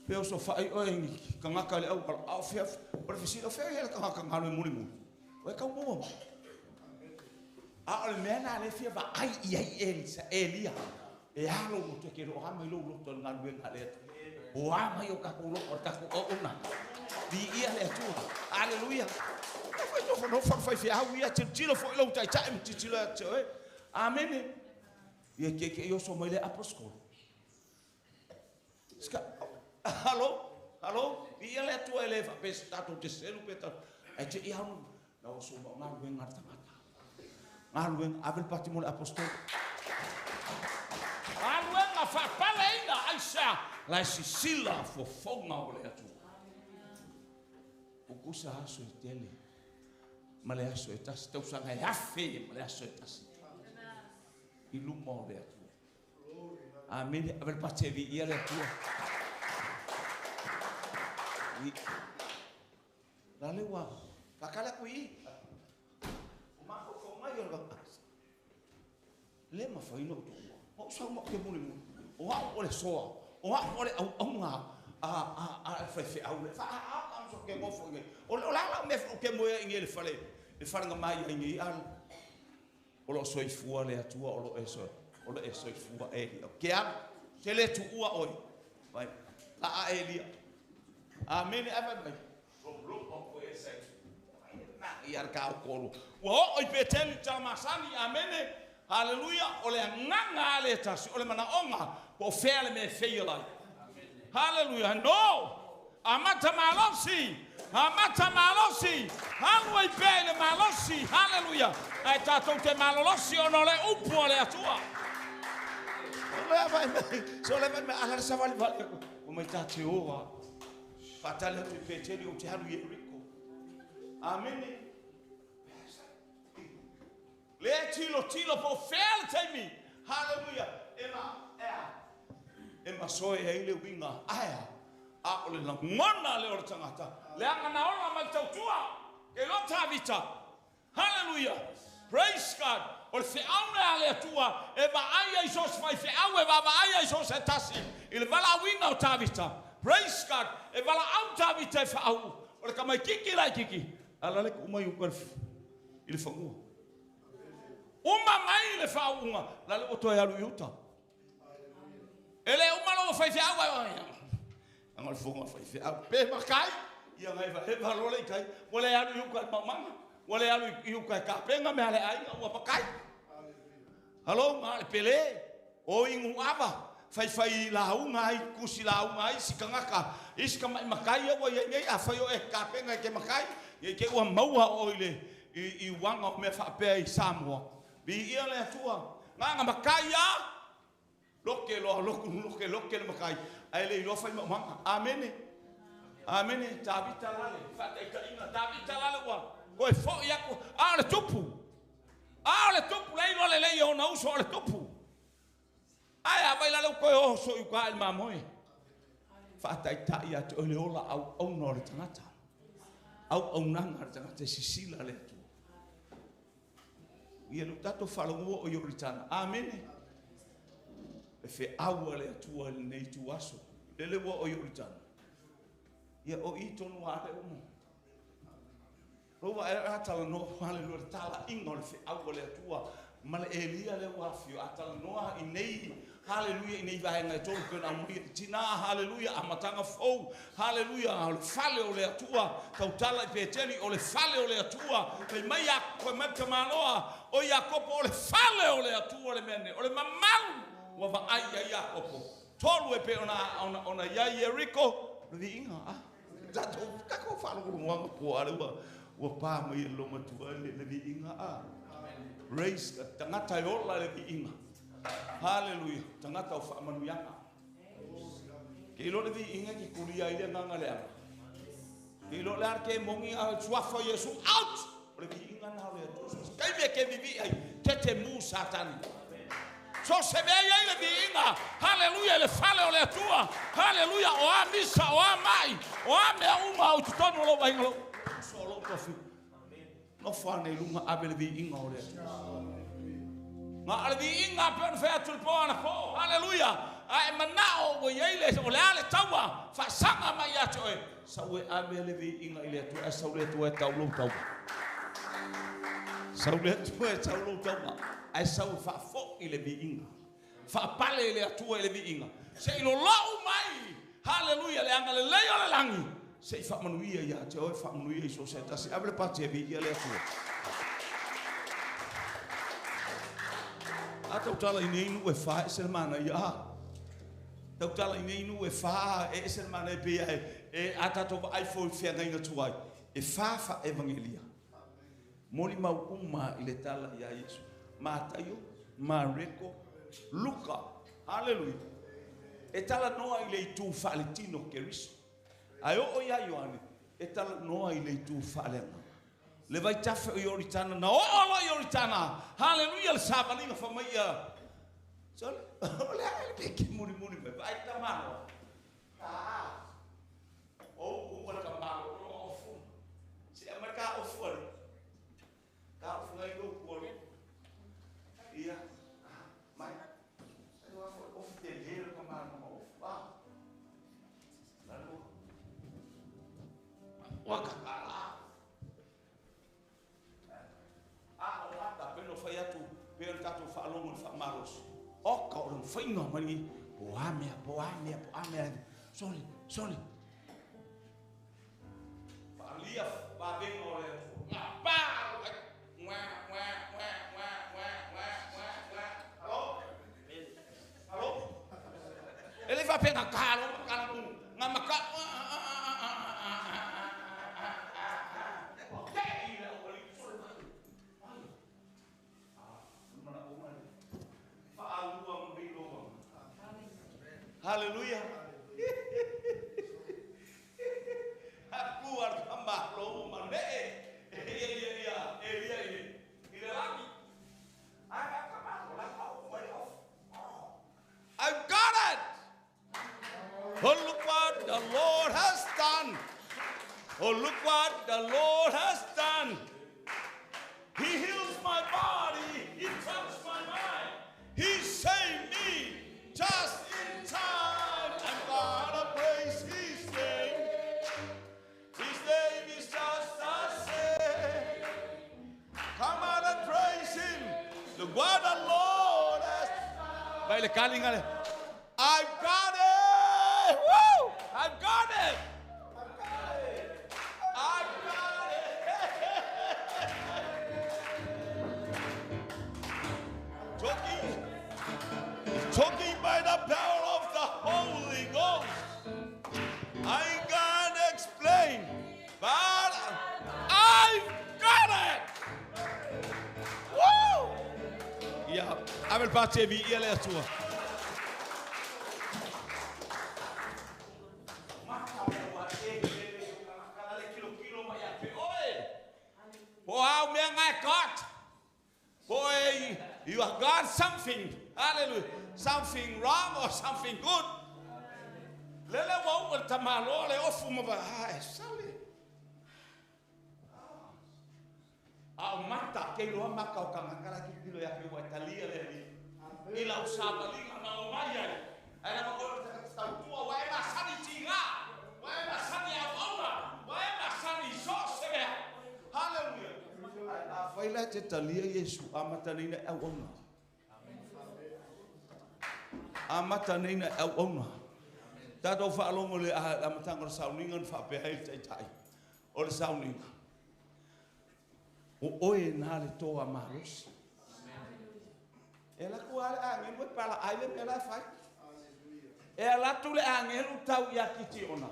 Pe o so fai oe ni kangaka le au au fea, o le fesili, o fea ia le kangaka ngalo e muli muli. O e kau mua mai. A o le mea na le fia vaai i ai Elisa, Elia. E alo mo te ke lo ama i lo loto le galuega le Atua. O ama i o tatou loto o le tatou auaunaga. Viia le Atua. Aleluia. E fai nofo nofo fai feau ia tilotilo foi lou taitai ma tilotilo ia te oe. Amene. Ia ke ke oso mai le apostolo. Ska, halo, halo, viia le Atua e le faapea se tatou te selu pe tatou. Ai te ia anu, na oso ma galuega a le tagata. Galuega, ave le pati mo le apostolo. Galuega faapaleina aisea, la e sisila fofoga o le Atua. Kukusa aso e tele, ma le aso e tasi, tausaga e afe ma le aso e tasi. I luma o le Atua. Amene, ave le pati e viia le Atua. La le ua, whakale aku i. O mafaufau mai o le waka. Le mawhai no tō. O sau ma ke muli muli. O au o le soa. O au o le au aunga. A whai whe au le. Wha a a a so ke ngofo nge. O le o la la me o ke moea i nge le whale. Le whale nga mai ai nge al. O lo soifua le Atua, o lo e so. O lo e soifua e lia. Ke alu. Se le tuua oi. Vai. La a e lia. Amene a vai mai. Lo lo o e sai. Ia le kao kolu. Ua oo i Peteli tamasani, amene. Hallelujah. O le agaga a le tasi, o le manaoga, po o fea le mea e feia lai. Hallelujah. No. Amata malosi. Amata malosi. Alu ai pea i le malosi. Hallelujah. Ae tatou te malolosi ona o le upu a le Atua. O le vai mai. So le vai mai ala le savali vali aku. O mai tā te oa. Whātali atu i Peteli o te halu i Eriko. Amene. Le tilo tilo po fea le taimi. Hallelujah. E ma ea. E masoe ai le uiga. Aea. A o le lagona le o le tagata. Le aga na ola mai le tautua. Ke lo Tavita. Hallelujah. Praise God. O le feau le a le Atua. E vaai ai so se faifeau, e vaavaai ai so se tasi. I le valaauina o Tavita. Praise God. E valaau Tavita e faau. O le kamaikiki laikiki. Ala le ku mai uka i le whangua. Uma mai le faauuga, la le o toe alu i uta. E le uma lo faifeau ai ai. Anga le fonga faifeau. Pe makai, ia ngai va e va lo le kai. Ua le alu i uka i maumanga. Ua le alu i uka i kapenga me ale aiga ua makai. Halo, ma le pele. O ingu ava. Fai fai launga ai, kusi launga ai, si kangaka. Isi ka mai makai ia ua ia nei, a fai o e kapenga e ke makai. Ia ke ua maua o i le, i wanga o mea whaapea i Samoa. Bi ia le Atua. Nganga makai a. Loke loa, loku, loke, loke le makai. Ai le iloa fai maumanga. Amene. Amene. Tavita lale. Whataitainga. Tavita lale ua. Koe foi aku. A o le tupu. A o le tupu. Le iloa le lei ona uso o le tupu. Ai a vai lale koe o so i uka i mamoe. Whataitaia te ole ola au auna o le tangata. Au aunanga le tangata sisila le Atua. Ia le tatou faalogo o Ioritana. Amene. E feau le Atua i lenei tuaso. Lele ua o Ioritana. Ia o i tonu a le umo. Roa e atala no haleluia le tala inga o le feau le Atua. Ma le Elia le ua afio a talanoa i nei, haleluia, i nei vaega e tolu pe ona aumaia i tinā, haleluia, amataga fou, haleluia, o le fale o le Atua, tautala i Peteli, o le fale o le Atua, fai mai fai mai le tamaloa o Iakopo, o le fale o le Atua le mea lenei, o le mamalu ua vaai i ai Iakopo. Tolu e pei ona i ai Ieriko, o le viiga, a. Tatou, tatou faalogologoaga po o a lea ua pa mai e le loomatua le viiga, a. Praise God. Tagata e ola i le viiga. Haleluia. Tagata o faamanuiaga. Ke iloa le viiga e ke kulia ai le agaga leaga. Ke iloa le a le kemoni a o le suafa o Iesu, out! O le viiga lena o le Atua. Taimi e ke vivii ai, tete mu Satani. So se mea i ai le viiga, haleluia, i le fale o le Atua, haleluia, o a misa, o a mai, o a mea uma o i totonu o lou aiga, lou uso, o lou tofiga. Nofo ane i luga, ave le viiga o le Atua. Na o le viiga pei ona fai atu i le po anapo, haleluia, a e manao ua i ai le, o le a le taua, faasaga mai ia te oe, sau e ave le viiga i le Atua, ae sau le Atua e tau lou taua. Sau le Atua e tau lou taua, ae sau e faafoi le viiga. Faapale le Atua i le viiga, se i lolou mai, haleluia, le agalelei o le lagi, se i faamanuia ia te oe, faamanuia i so o se tasi. Ave le pati e viia le Atua. A tautala i nei nuu e fa e ese le manaia. A tautala i nei nuu e fa e ese le manaia pei e a tatou vaai foi i feagaiga tuai e fa faa-evangelia. Molimau uma i le tala ia Iesu. Mataio, Mareko, Luka. Haleluia. E talanoa i le itu faaletino o Keriso. Ae oo ia Ioane, e talanoa i le itu faaleagaga. Le vaitafe o Ioritana, na oo loa i Ioritana, haleluia, le savaliga fai mai ia, Sole, o le a le mea e te mulimuli mai, vaai le tamaloa. Aa, o upu uma le tamaloa, o lona ofu. Se aumai le ta ofu alii. Ta ofu ngai lou kualo. Ia, mai. Ai foi ofu tele le tamaloa ma ofu. Ah. Lalo. Ua kakala. A o mata, pei ona fai atu, pei ona tatou faalogo i le faamalosi. Oka o lona faiga mai lenei, po a mea, po a mea, po a mea. Sole, sole. Faalia vavega o le Atua. Gapa lo ai. Ngua, ngua, ngua, ngua, ngua, ngua, ngua, ngua. Alo? Alo? E le faapea gata lo makala mu. Nga maka. Hallelujah. Aku ar ka malo ma ne'e. Ia ia ia Elia i i le lagi. Ai ka ka malo la ka o mai off. I've got it. Oh, look what the Lord has done. Oh, look what the Lord has done. He heals my body. He touched my mind. He saved me just in time. I'm gonna praise His name. His name is just the same. Come on and praise Him. Look what the Lord has done. Vai le kalinga le. I've got it. Woo! I've got it. I've got it. Talking, talking by the power of the Holy Ghost. I can't explain, but I've got it. Woo! Ia, ave le pati e viia le Atua. Po au mea ngai got. Boy, you have got something. Hallelujah. Something wrong or something good. Lele ua ua le tamaloa le ofu ma va, ah, e sale. A o mata, ke iloa maka o kangaka la tilotilo ia ke ua e talia le Alii. I lau savaliga na o mai ai. Ae lava oe o le tagata tautua, ua e masani i tiga, ua e masani i auauna, ua e masani i so o se mea. Hallelujah. Ae afai la e te talia Iesu, amata nei na e auauna. Amata nei na e auauna. Tatou faalogo i le amataga o le sauniga na faapea ai le Taitai o le sauniga, O oe na le toa malosi. E alu atu lava le agelu e palaai le mea la e fai. E alu atu le agelu tau ia Kitiona,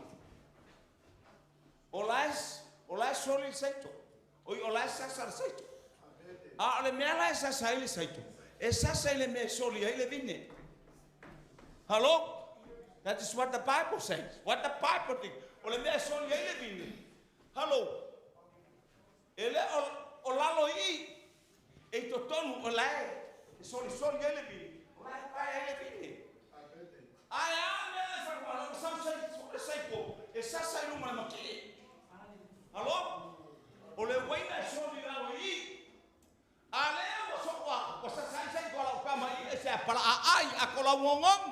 o la e, o la e soli le saito. Oi, o la e sasa le saito. A o le mea la e sasa ai le saito, e sasa i le mea e soli ai le vine. Hello? That is what the Bible says. What the Bible teaches. O le mea e soli ai le vine. Hello? E le o, o lalo i i, e i totonu o la e solisoli ai le vine, o la e pae ai le vine. Ae a mea le whakamana, o sau sai, o le saiko, e sasa i luma le makie. Hello? O le uaina e soli i lalo i i. A lea ua so ua, ua sasa ai saiko ala o kama i e se a pala a ai a ko lau ngongong.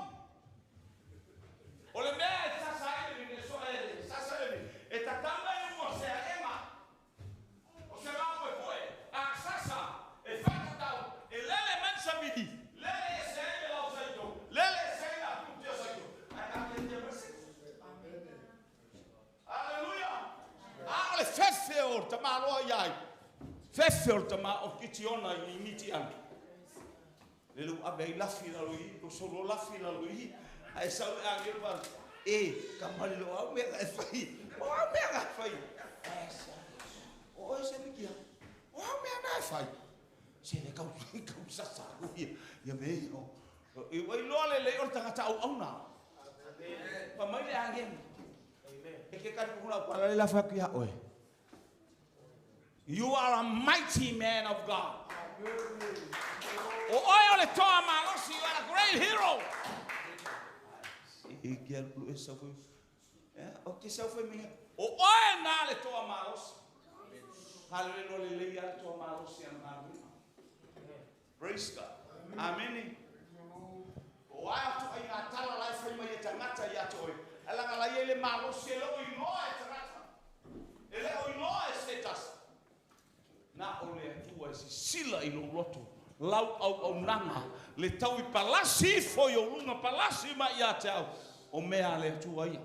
O le mea e sasa ai le vine, so e sasa le vine, e tatau mai luma o se aema. O se faamoemoe, a sasa, e faatatau, e lele mai le savili, lele ese ai le lau saito, lele ese ai le atuti o saito, ae kaketia mai se isi. Aleluia! A o le fefe o le tamaloa ia ai, fefe o le tama o Kitiona i Mitiana. Lele ua ave ai lafi i lalo i i, ua solo lafi i lalo i i, ae sau le agelu ma e, kamali o au mea e fai, o au mea na e fai. Ae sa, o oe se mikia, o au mea na e fai. Se le kau, kau sasa aku ia, ia me ia o. I ua iloa lelei o le tagata auauna. Fai mai le agelu. E ke kali kukuna au pala le lafi aku ia oe. You are a mighty man of God. O oe o le toa malosi, you are a great hero. E ke alu e sau foi. O ke sau foi minga. O oe nā le toa malosi. Hallelujah, le lei a le toa malosi a ngā Praise God. Amene. O ai atu ai ngā tala lai whai mai e tangata i atu oe. Alanga lai e le malosi e leo iloa e tangata. E leo iloa e se tasi. Na o le Atua e sisila i lou loto, lau auaunaga, le tau i palasi ifo i ou luga, palasi mai ia te au, o mea a le Atua ia.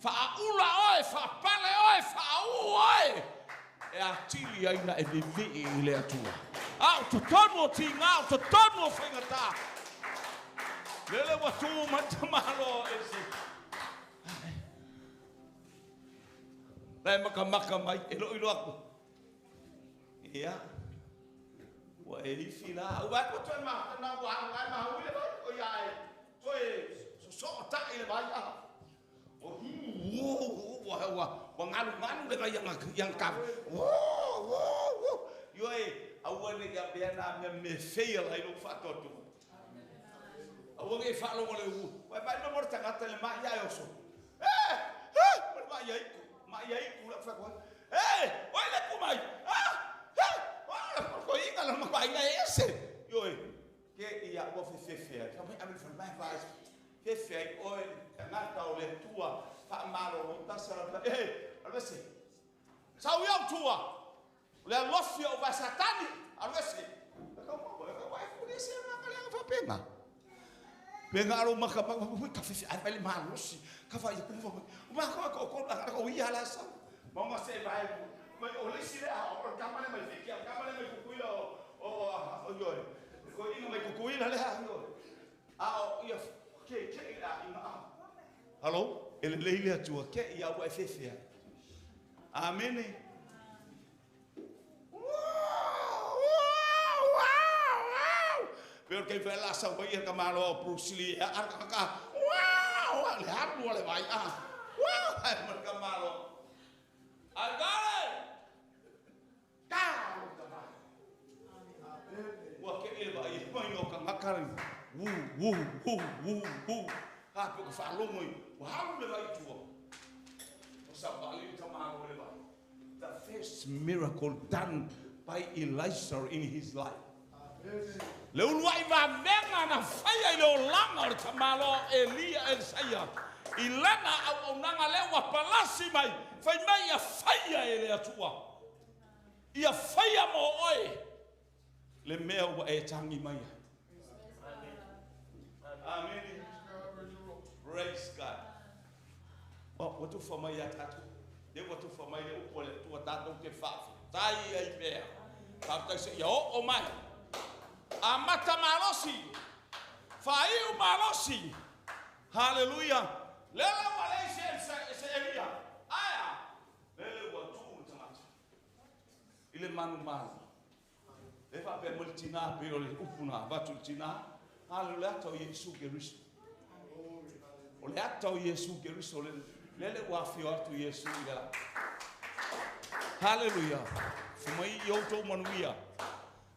Faaula oe, faapale oe, faauu oe, e atili ai na e vivii i le Atua. A o totonu o tiga, o totonu o faigata, lele ua tu mai le tamaloa o Esi. La e makamaka mai, e loo iloa aku. Ia, ua e ifi la. Ua atu toe ma, na ua alu ai mahui le vai, o ia e toe sosoo tai le vai. Ah. O hu, ua, ua, ua ngalu ngalu le vai ia ia ka. Ua, ua, ua. Io e, aua ne ia mea na mea me feia lai lou faatoatoa. Aua ne i faalogo le uu. Ua e vaai mai mo le tagata le mai ia e oso. Eh! Eh! Ma le mai ia iku. Mai ia iku lau whai. Eh! Oi le ku mai. Ah! Eh! Ah! Ko inga la mapainga e ese. Ioe. Ke ia ua fefefe ai. Ka mai ave le mai vai. Fefe ai oe tagata o le Atua faamalolo tasa la. Eh! Alu ese. Sau iau tua. O le alofi o vai Satani. Alu ese. Ka mau e ka vai ku ese na ka le fapenga. Penga alo maka maka hui ka fefe ai vai le malosi. Ka vai ku vai. O ma ko ko ko la ko ia la sau. Maunga se vai. Mai o le si le a o ka male mai fiki ka male mai kukuila o o o ioe. Ko inga mai kukuila le a ioe. A o ia ke ke a inga a. Hello, e le lei le atua ke ia ua e fefe ai. Amene. Pe o ke whai la sau vai ka malo o Bruce Lee a ka ka. Wow, le haru le vai a. Wow, ai ma ka malo. I got it. Ka Ua ke ele vai mai no ka ngakari. Wu wu wu wu wu. Ha pe ka whaalogo i. Ua haru le vai tua. O sa pali ta malo le vai. The first miracle done by Elisha in his life. Le uluai vavega na faia i le olaga o le tamaloa o Elia Elisaia i lana auaunaga lea ua palasi mai, fai mai ia faia e le Atua. Ia faia mo oe le mea ua e tagi mai ai. Amene. Praise God. O, ua tufa mai ia tatou. Le ua tufa mai le upu a le Atua tatou te faafetai ai pea. Faafetai seia oo mai. Amata malosi. Faaiu malosi. Haleluia. Lele ua leai se Elia. Ae a? Lele ua tuu le tagata i le manumalo. Le faapea mai le tinā pei o le upu na avatu i le tinā. Haleluia, le ata o Iesu Keriso. O le ata o Iesu Keriso, lele ua afio atu Iesu i le la. Haleluia. Fai mai i outou manuia.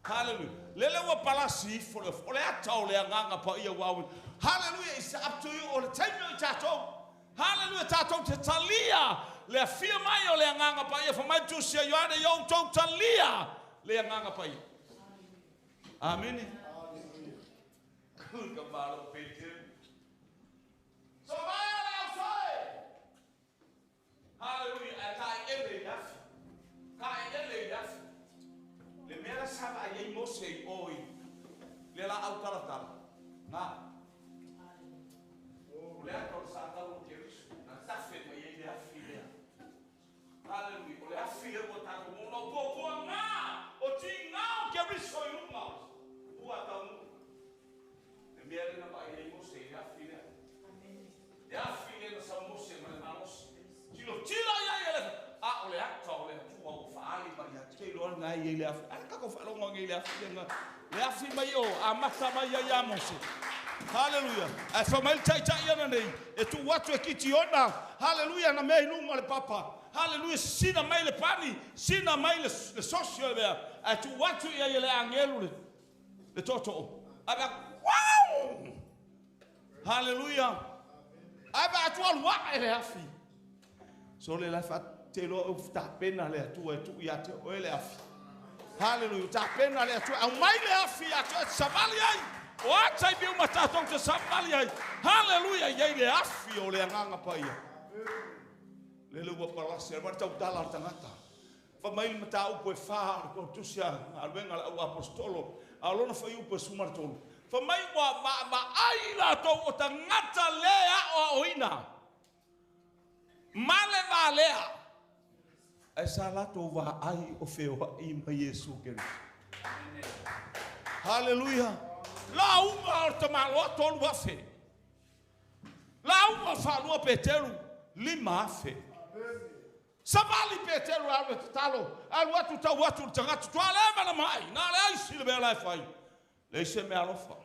Haleluia. Lele ua palasi ifo le o le ata o le Agaga Paia ua auina. Haleluia, it's up to you, o le taimi o i tatou. Haleluia, tatou te talia le afio mai o le Agaga Paia. Fai mai le Tusi a Ioane, ia outou talia le Agaga Paia. Amene. Ka malo Peteru. So mai o le ausoe. Haleluia, ae taeele i le afi. Taeele i le afi. Le mea la sa vaai ai Mose i o i le laau talatala. Na. O le ata o le sa tau o Keriso. Na tafe mai ai le afi lea. Haleluia. O le afi lea ua tatou maua. Na o puapua ngā o tiga o Keriso i luga o ua taunuu. Le mea lea na vaai ai Mose i le afi lea. Le afi lea na sau Mose ma le malosi. Tilotilo i ai e le a o le ata o le Atua ua faali mai ia te iloa na i ai le afi. Ai tatou faalogo nei i le afi lea. Le afi mai o amata mai ai ia Mose. Haleluia. Ae fai mai le taitai ana nei e tuu atu e Kitiona. Haleluia, na mea i luga o le papa. Haleluia, sina mai le pani, sina mai le sosi o le mea. Ae tuu atu i ai e le agelu le tootoo. Ae mea, wow! Haleluia. Ae mea atu alu ae le afi. So le la fa te loa o tapena le Atua e tuu ia te oe le afi. Haleluia, tapena le Atua. Au mai le afi ia te oe savali ai. O ata i biuma tatou te savali ai. Haleluia, iai le afi o le Agaga Paia. Lele ua palasi, ale tau tala le tagata. Fa mai le mataupu e fa o le tusi a galuega le au apostolo. A o lona fuaiupu e 13. Fa mai ua vaavaai latou o tagata le aoaoina. Ma le valea. Ae sa latou vaai o feoai ma Iesu Keriso. Haleluia. Lauga o le tamaloa 3,000. Lauga o faalua Peteru 5,000. Savali Peteru alu e tatalo, alu atu tau atu le tagata, toa leva na mai, na le aisi le mea la e fai. Le se mea alofa.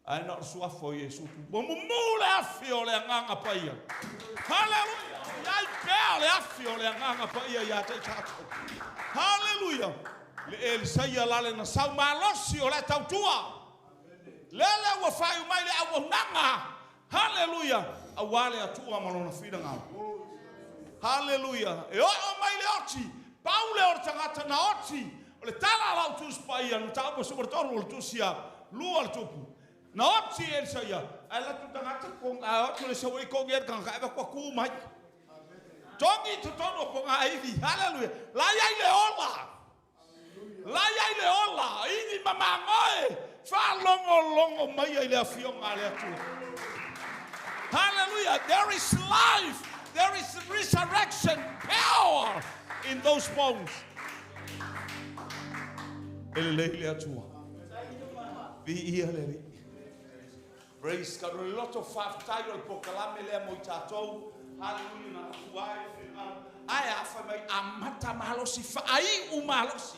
Ae na o le suafa o Iesu tu. Ua mumu le afi o le Agaga Paia. Haleluia. Iai pea le afi o le Agaga Paia ia te i tatou. Haleluia. Le Elisaia lale na sau malosi o le tautua. Lele ua fai mai le auaunaga. Haleluia. Aua le Atua ma lona finagalo. Haleluia. E oo mai le oti. Pau le o le tagata na oti. O le tala lau Tusi Paia. Na taupa 13 o le tusi a lua le tupu. Na oti Elisaia. Ai la tu tagata kong a oti le sawa i kong e kanga ka eva kua ku mai. Tongi totonu o konga aivi. Haleluia. La iai le ola. La iai le ola. Ini mamangoe. Whaalongolongo mai ai le afioga a le Atua. Hallelujah. There is life. There is resurrection power in those bones. E lelei le Atua. Viia le Alii. Praise God. O le loto faafetai o le pokalame lea mo i tatou. Hallelujah. Na atua ai le finagalo. Ae a fai mai amata malosi, faaiu malosi.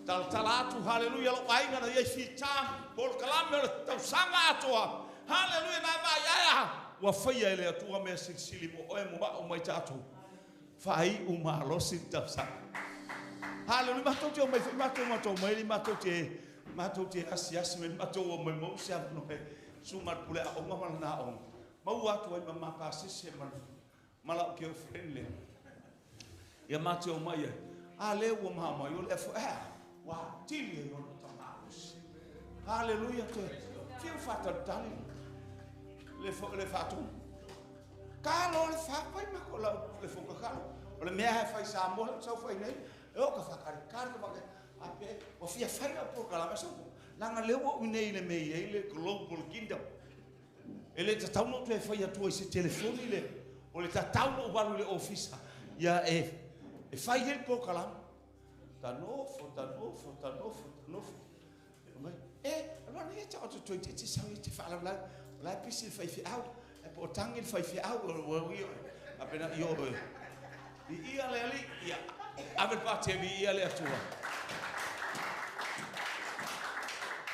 Talatala atu, haleluia, lou aiga na iai fita, polokalame o le tausaga atoa. Haleluia, na vaai ae a. Ua faia e le Atua mea silisili mo oe mo a'u mai tatou. Faaiu malosi le tausaga. Haleluia, matou te omai foi, matou matou mai li, matou te asiasi mai, matou omai mau se avanoa e susuga le pule aoga ma lana aoga. Maua atu ai ma mapasese ma lau girlfriend lea. Ia matou omai ai. A lea ua maamai o le afo, ua tili ai ona tamalosi. Haleluia, te fiu whātalitali. Le whātumu. Ka lo le whāpai mako lau le whakakalo. O le mea he whai Samoa, le sau whai nei. E o ka whakarekare ka whaka, a pe, o fia whainga polokalame sa langa le ua ui nei le mei ai le Global Kingdom. E le tatau na toe fai atua i se telefoni le, o le tatau na ualu le ofisa. Ia e, e fai ai le polokalame. Tanofo, tanofo, tanofo, tanofo. Mai, e, aloa nei te oto toi te te sau i te whaalau o lai pisi le whaiwhiau, e po o tangi le whaiwhiau, o o i a pena i o I ia le ali, ia, ave le pāte vi ia le atua.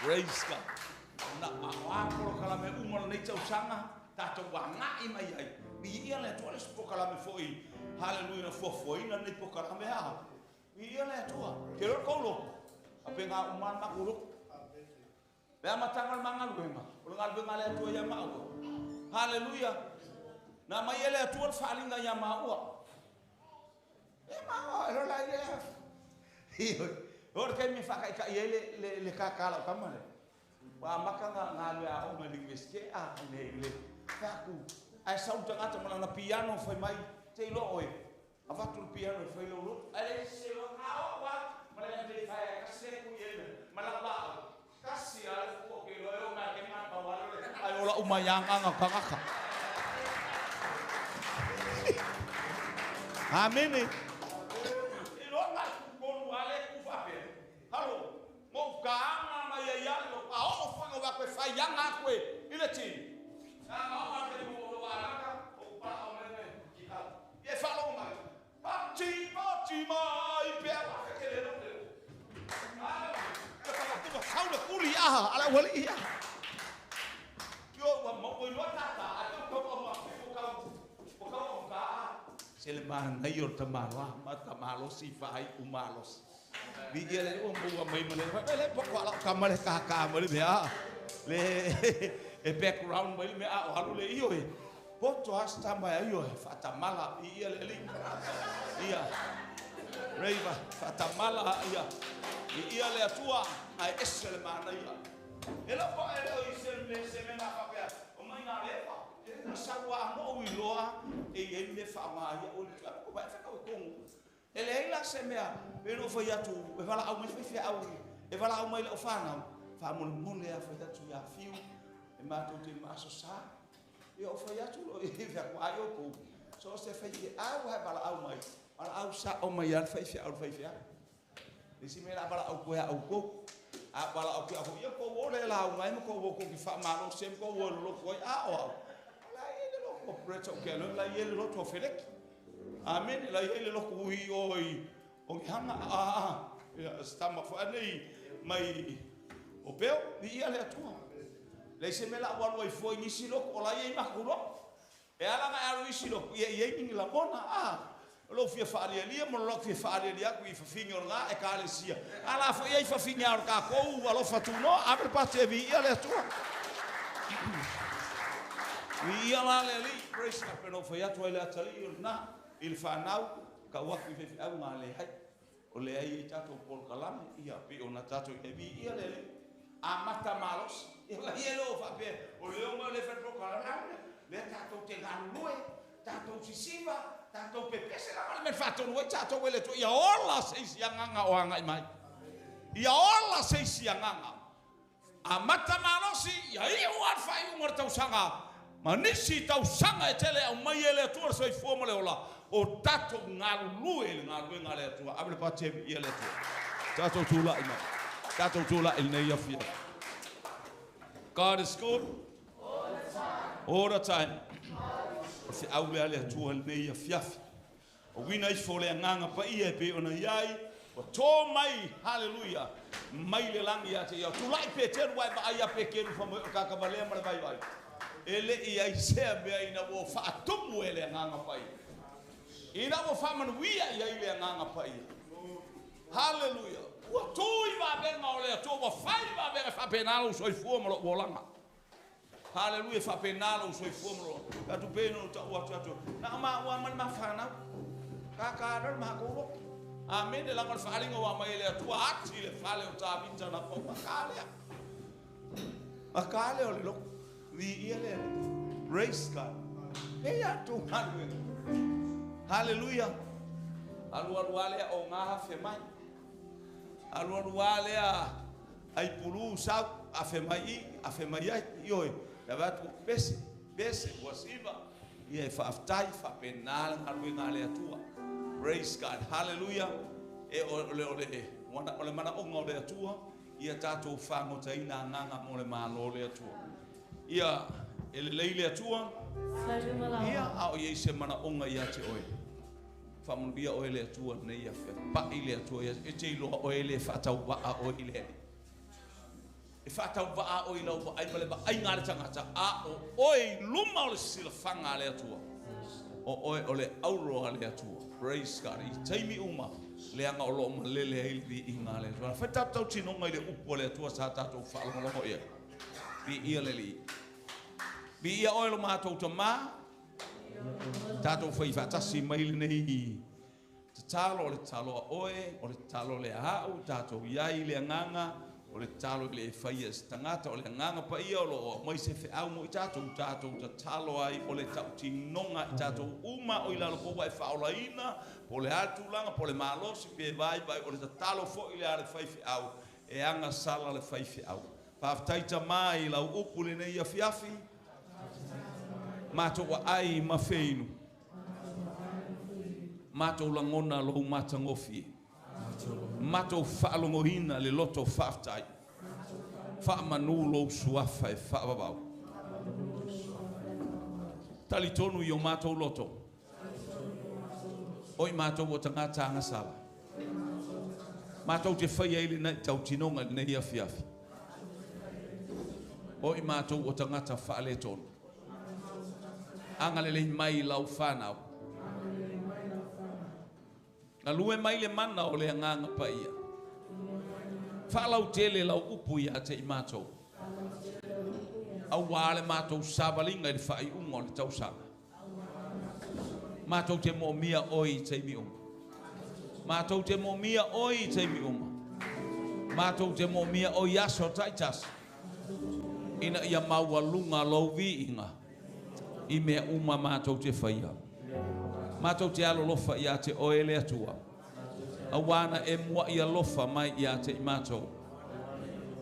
Praise God. Na ma polokalame uma nei tausaga, tātou wāngai mai ai. Vi ia le atua le polokalame foi. Hallelujah, na fuafuaina nei polokalame a. Vi ia le atua. Ke reo koulo. A pe ngā umana makuro. Le amatanga o le magaluega, o le galuega a le Atua ia maua. Haleluia. Na mai e le Atua le faaliga ia maua. E maua, e lola i le Ioe. O le taimi e faakaikai ai le, le, le kākā lau tama le. Ua amata ngā, ngā le aoga i le universite a le, le feaku. Ae sau le tagata ma lana piano fai mai, te iloa oe, Avatu le piano e fai lou loto. Ae leai se selo a o a ma le ante fai a kasi le kui ele ma la la kasi a le fua ke loe o mai ke ma pa walo le ai ola uma ia nganga kangaka. Amene. I loa ngai ku konu a le ku whape. Halo, mo kaanga mai ai ale lo a o fanga wa koe fai anga koe i le tini. Nga o ma te mo o alaka o pa o me me ki au. Ia e faalogo mai. Pati, pati mai pea wa fe ke le lo le. Ia whakatuma sau le kuli aha, ala wali ia. Yo ua mau oi loa tata, a tau kau au ma o kau, o kau au ka. Se le mānai o le tamaloa ma tamalosi whai umalosi. Vi ia le ua mua mai ma le, le le poko ala o kama le kaka ma le mea. Le e background mai le mea a o alu le io e. Poto asta mai ai o whaatamala i ia le ali. Ia. Reiva, whaatamala ia. I ia le atua, ai ese le mana ia. E lau pa e leo i se me se me ngā whapea. O mai ngā lewa. E ngā saua anō ui loa e i ei me whaanga ia o le tua. Ko vai whakau e kongu. E leai la se mea, pe no fai atu, e walaau mai whai au, e walaau mai lau whanau. Whaamolemole a fai atu ia whiu, e mātou te maaso sa. Ia o fai atu lo e whia ko ai o kou. So se fai e au hai walaau mai. Walaau sa o mai al fai whia au fai whia. Le si mea la walaau koe au kou. A walaau ki au ia kou o le lau ngai mo kou o kou ki wha malo sem kou o lo koe a o au. La e le loko preta o ke alo, la e le loto feleki. Amen. La e le loko ui o i o ki hanga a a stama fo anei mai o peo ni ia le atua. Le se mea la walu ai foi nisi loko o la ia i makuro. E ala nga alu isi loko ia ia i la mona a. Lo fia whaalialia mo lo fia whaalialia aku i whawhingi o ngā e kālesia. Ala fo ia i whawhingi a ka kou alo whatuno a me pate vi ia le atua. Vi ia la le ali praise God pero fai atu ai le atali o na i le whanau ka uaku i whewhi au ngā le hai. O le ai i tātou polokalame ia pe o na tātou e vi ia le ali. A mata malos. Ia la ia lo whapea o leo mai le whai polokalame le tātou te ngalue, tātou sisiva, tātou pepese la male me whātonu ai tātou e le tua ia ola se isi anganga o angai mai. Ia ola se isi anganga. A mata malosi, ia iu a whai unga tausaga. Ma nisi tausaga e tele au mai e le atua le soifua ma le ola. O tātou ngalulue i le galuega a le Atua. Ave le pate ia le Atua. Tātou tūla'i mai. Tātou tūla'i lenei afiafi. God is good. All the time. O le feau lea a le Atua lenei afiafi. O uiga ifo o le agaga paia e pei ona i ai, ua tō mai, haleluia, mai le lagi ia te ia. Tulai Peteru ae vaai ia Pekeru fai mai o le kakavalea ma le vaivai. E le i ai sea mea ina ua faatumu e le agaga paia. Ina ua faamanuia i ai le agaga paia. Haleluia. Ua tū i vavega o le Atua, ua fai vavega e faapena lou soifua ma lou olaga. Haleluia, faapena lou soifua ma lou olaga. Atu pei ona ou tau atu atu, na o maua ma le mafanau. Kākā rau le makou loto. Amene, leaga o le faaaliga ua aumai e le Atua, ati le fale o Tavita na pau. Makā lea. Makā lea o le loto. Viia le Alii. Praise God. Pei a tou galuega. Haleluia. Alualu lava lea o ga afe mai. Alualu lava lea ai pulu sau, afe mai i, afe mai ai. Ioe, le vaai atu ua pese, pese, ua siva. Ia e faafetai, faapena le galuega a le Atua. Praise God. Hallelujah. E o le, o le, o le manaoga o le Atua, ia tatou fagotaina agaga mo le Malo o le Atua. Ia, e lelei le Atua, ia, a o i ai se manaoga ia te oe. Faamanuia oe le Atua lenei afiafi. Pai le Atua ia, e te iloa oe le faatauvaa oe i le Alii. E faatauvaa oe i lau vaai ma le vaaiga a le tagata, a o oe i luma o le silafaga a le Atua. O oe o le auro a le Atua. Praise God. I taimi uma, leaga o lo o malele ai le viiga a le Atua. Fai tatou tautinoga i le upu a le Atua sa tatou faalogologo i ai. Viia le Alii. Viia oe lo matou Tama, tatou fai faatasi mai lenei tatalo, o le tatalo a oe, o le tatalo lea a au, tatou i ai i le agaga, o le tatalo e le faia e se tagata, o le agaga paia o lo o aumai se feau mo i tatou, tatou tatalo ai o le tautinoga i tatou uma o i lalo po ua e faaolaina, po o le a le tulaga, po o le malosi, pe vaivai, o le tatalo foi lea a le faifeau, e agasala le faifeau. Faafetai Tama i lau upu i lenei afiafi, matou aai ma feinu, matou lagona lou matagofie, matou faalogoina le loto faafetai, faamanu lou suafa e faavavau. Talitonu i o matou loto, o i matou o tagata agasala, matou te faia i lenei tautinoga i lenei afiafi, o i matou o tagata faaletonu. Agalelei mai lau whanau. Galue mai le mana o le agaga paia. Faalautele lau upu ia te i matou. Auā le matou savaliga i le faaiuga o le tausaga. Matou te moomia oe i taimi uma. Matou te moomia oe i taimi uma. Matou te moomia oe i aso taitasi. Ina ia maualuga lou viiga i mea uma matou te faia. Matou te alolofa ia te oe le Atua. Auā na e muai alofa mai ia te i matou.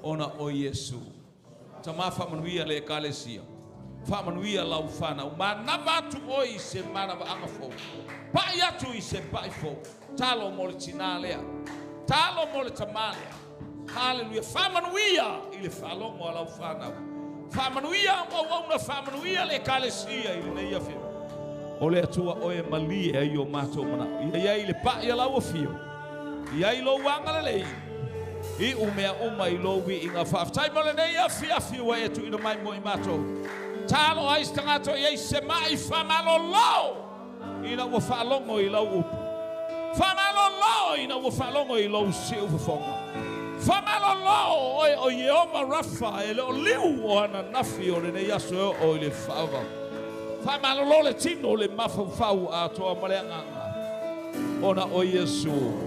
Ona o Iesu. Tama faamanuia le Ekalesia. Faamanuia lau whanau. Manava atu oe i se manavaaga fou. Pai atu i se pai fou. Talo mo le tina lea. Talo mo le tama lea. Hallelujah. Faamanuia i le faalogo a lau whanau. Faamanuia auauna, faamanuia le Ekalesia i lenei afiafi. O le Atua oe e malie ai o matou manao. Ia iai le pai a lau afio. Ia i lou agalelei. Iu mea uma i lou viiga. Faafetai mo lenei afiafi ua e tuuina mai mo i matou. Talo ai se tagata i ai se mai faamalolo ina ua faalogo i lau upu. Faamalolo ina ua faalogo i lou siufofoga. Faamalolo oe o Ieova Rafa e le o liu o ananafi o lenei aso e oo i le faavavau. Faamalolo le tino le mafaufau atoa ma le agaga ona o Iesu.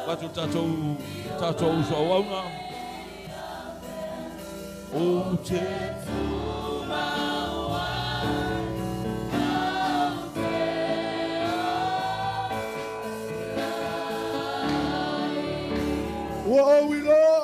Atu tatou tatou uso auauna. O te Ua ou iloa.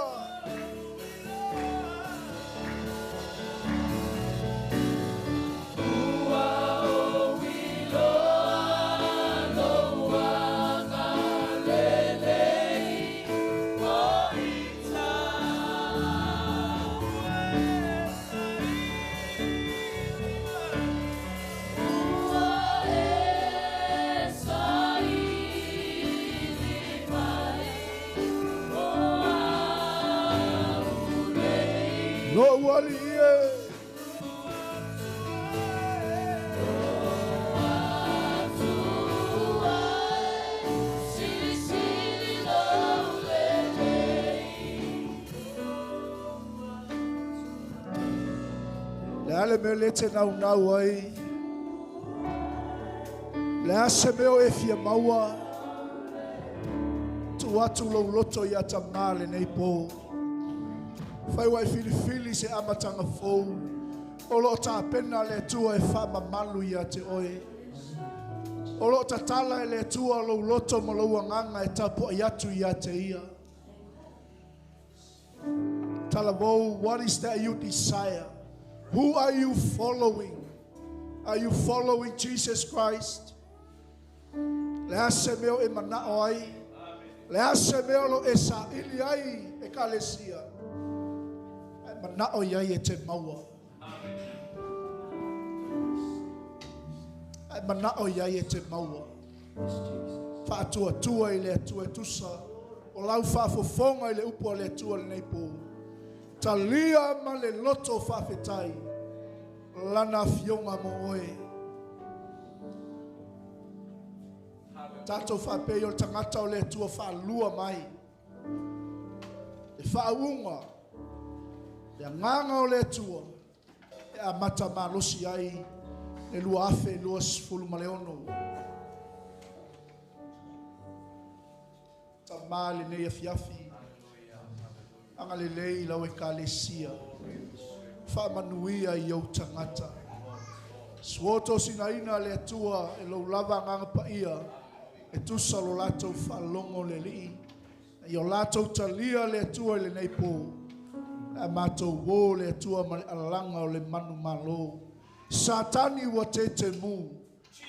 Lou alii e. Le a le mea le te naunau ai. Le a se mea o e fia maua. Tuu atu lou loto ia Tamā lenei po. Fai ua e filifili se amataga fou. O lo o tapena le Atua e faamamalu ia te oe. O lo o tatala e le Atua lou loto ma lou agaga e tapuai atu ia te ia. Talavou, what is that you desire? Who are you following? Are you following Jesus Christ? Le a se mea o e manao ai? Le a se mea o lo e saili ai ekalesia? E manao i ai e te maua. E manao i ai e te maua. Faatuatua i le Atua e tusa. O lau faafofoga i le upu a le Atua lenei po. Talia ma le loto faafetai. Lana afioga mo oe. Tatou faapei o le tagata o le Atua faalua mai. E faauuga. Le agaga o le Atua. E amata malosi ai le 2026. Tamā lenei afiafi. Agalelei lau ekalesia. Faamanuia i ou tagata. Suoto sinaina le Atua e lou lava agaga paia. E tusa lo latou faalogo le Alii. I o latou talia le Atua i lenei po. A matou o le Atua ma le alaga o le manumalo. Satani ua tete mu.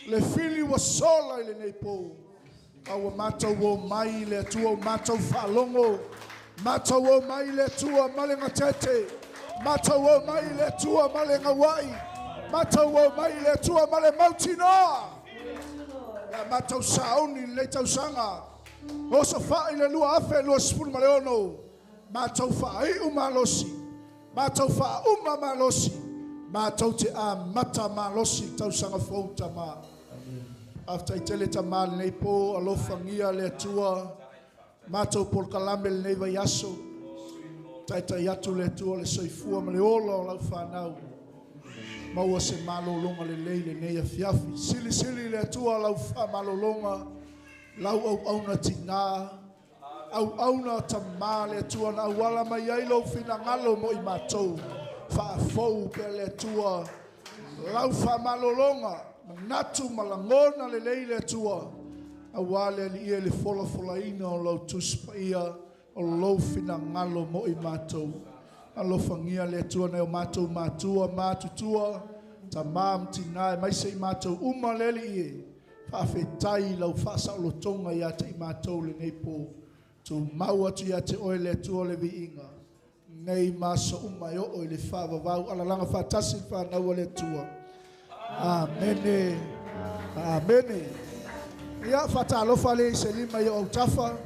Le fili ua sola i lenei po. A ua matou o mai le Atua o matou faalogo. Matou o mai le Atua ma le gatete. Matou o mai le Atua ma le gauai. Matou o mai le Atua ma le mautinoa. La matou sauni le tausaga. O sa fai le 2026. Matou faaiu malosi. Matou faauma malosi. Matou te amata malosi tausaga fou Tamā. Faafetai tele Tamā lenei po alofagia le Atua. Matou polokalame lenei vaiaso. Taitai atu le Atua le soifua ma le ola o lau whanau. Maua se malologa lelei lenei afiafi. Silisili le Atua lau whaamalologa. Lau au auna tina. Au auna tamā le Atua na auala mai ai lou finagalo mo i matou. Faafou pea le Atua. Lau whaamalologa. Manatu malagona lelei le Atua. Auā le Alii e le folafolaina o lau Tusi Paia o lou finagalo mo i matou. Alofagia le Atua nai o matou matua matutua. Tamā ma tinā e mai se i matou uma le Alii e. Faafetai lau faasaolotoga ia te i matou lenei po. Tu mau atu ia te oe le Atua le viiga. Nei ma aso uma e oo i le faavavau alalaga faatasi le fanau a le Atua. Amene. Amene. Ia faatalofa le i se lima i o autafa.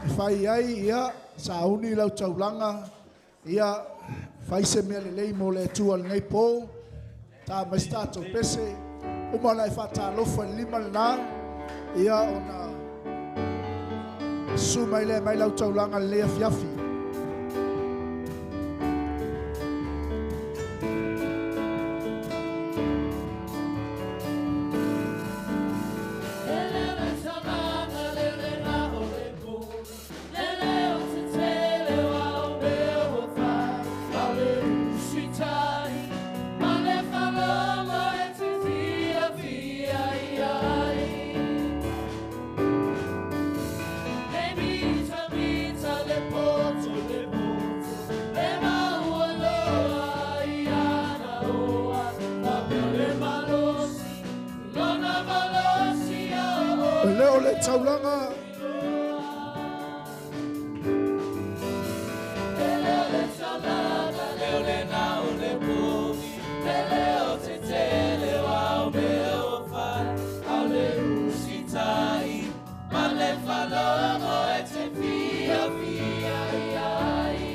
E fai ai ia sauni lau taulaga. Ia fai se mea lelei mo le Atua lenei po. Ta mai se tatou pese. Uma ona e faatalofa i le lima lena. Ia ona susu mai lea mai lau taulaga lenei afiafi. E leo le taulaga.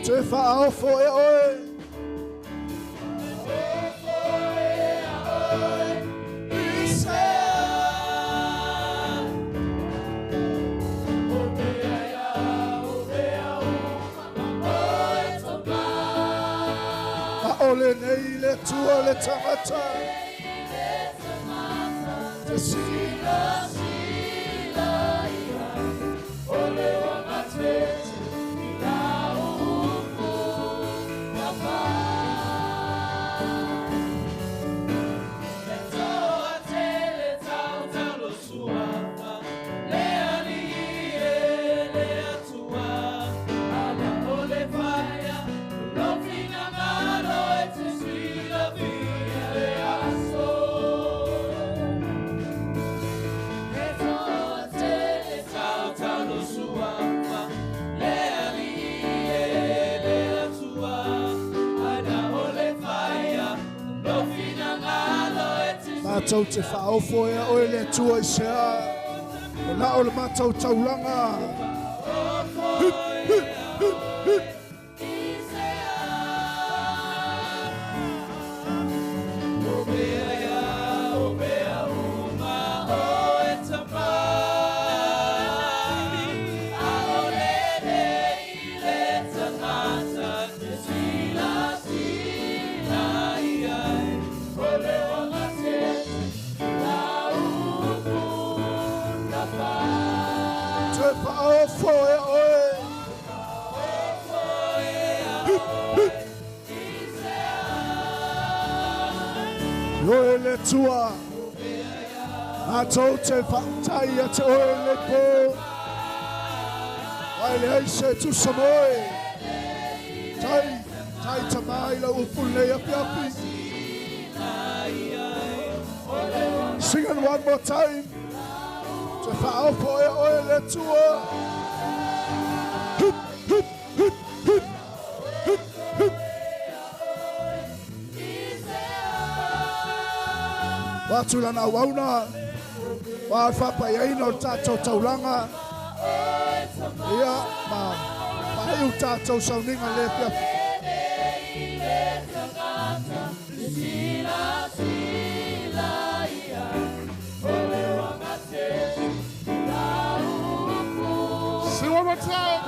Te whaaofo e oe. A ole nei le Atua le tagata. Te sila. Matou te whaofo e oe le Atua i se a. O na o le matou taulaga. Hip, hip, hip, hip. Te whaofo e oe. Hip, hip. Oe le Atua. Matou te whaatai a te oe le pō. Wai le aise tusa moe. Tai, tai tamai lau upu nei api api. Sing it one more time. Te whaofo e oe le Atua. Hip, hip, hip, hip. Hip, hip. Watu lana wauna. Wa whapa ia o tātou taulanga. Ia, ma pai o tātou sauninga le pia. Sing one more time.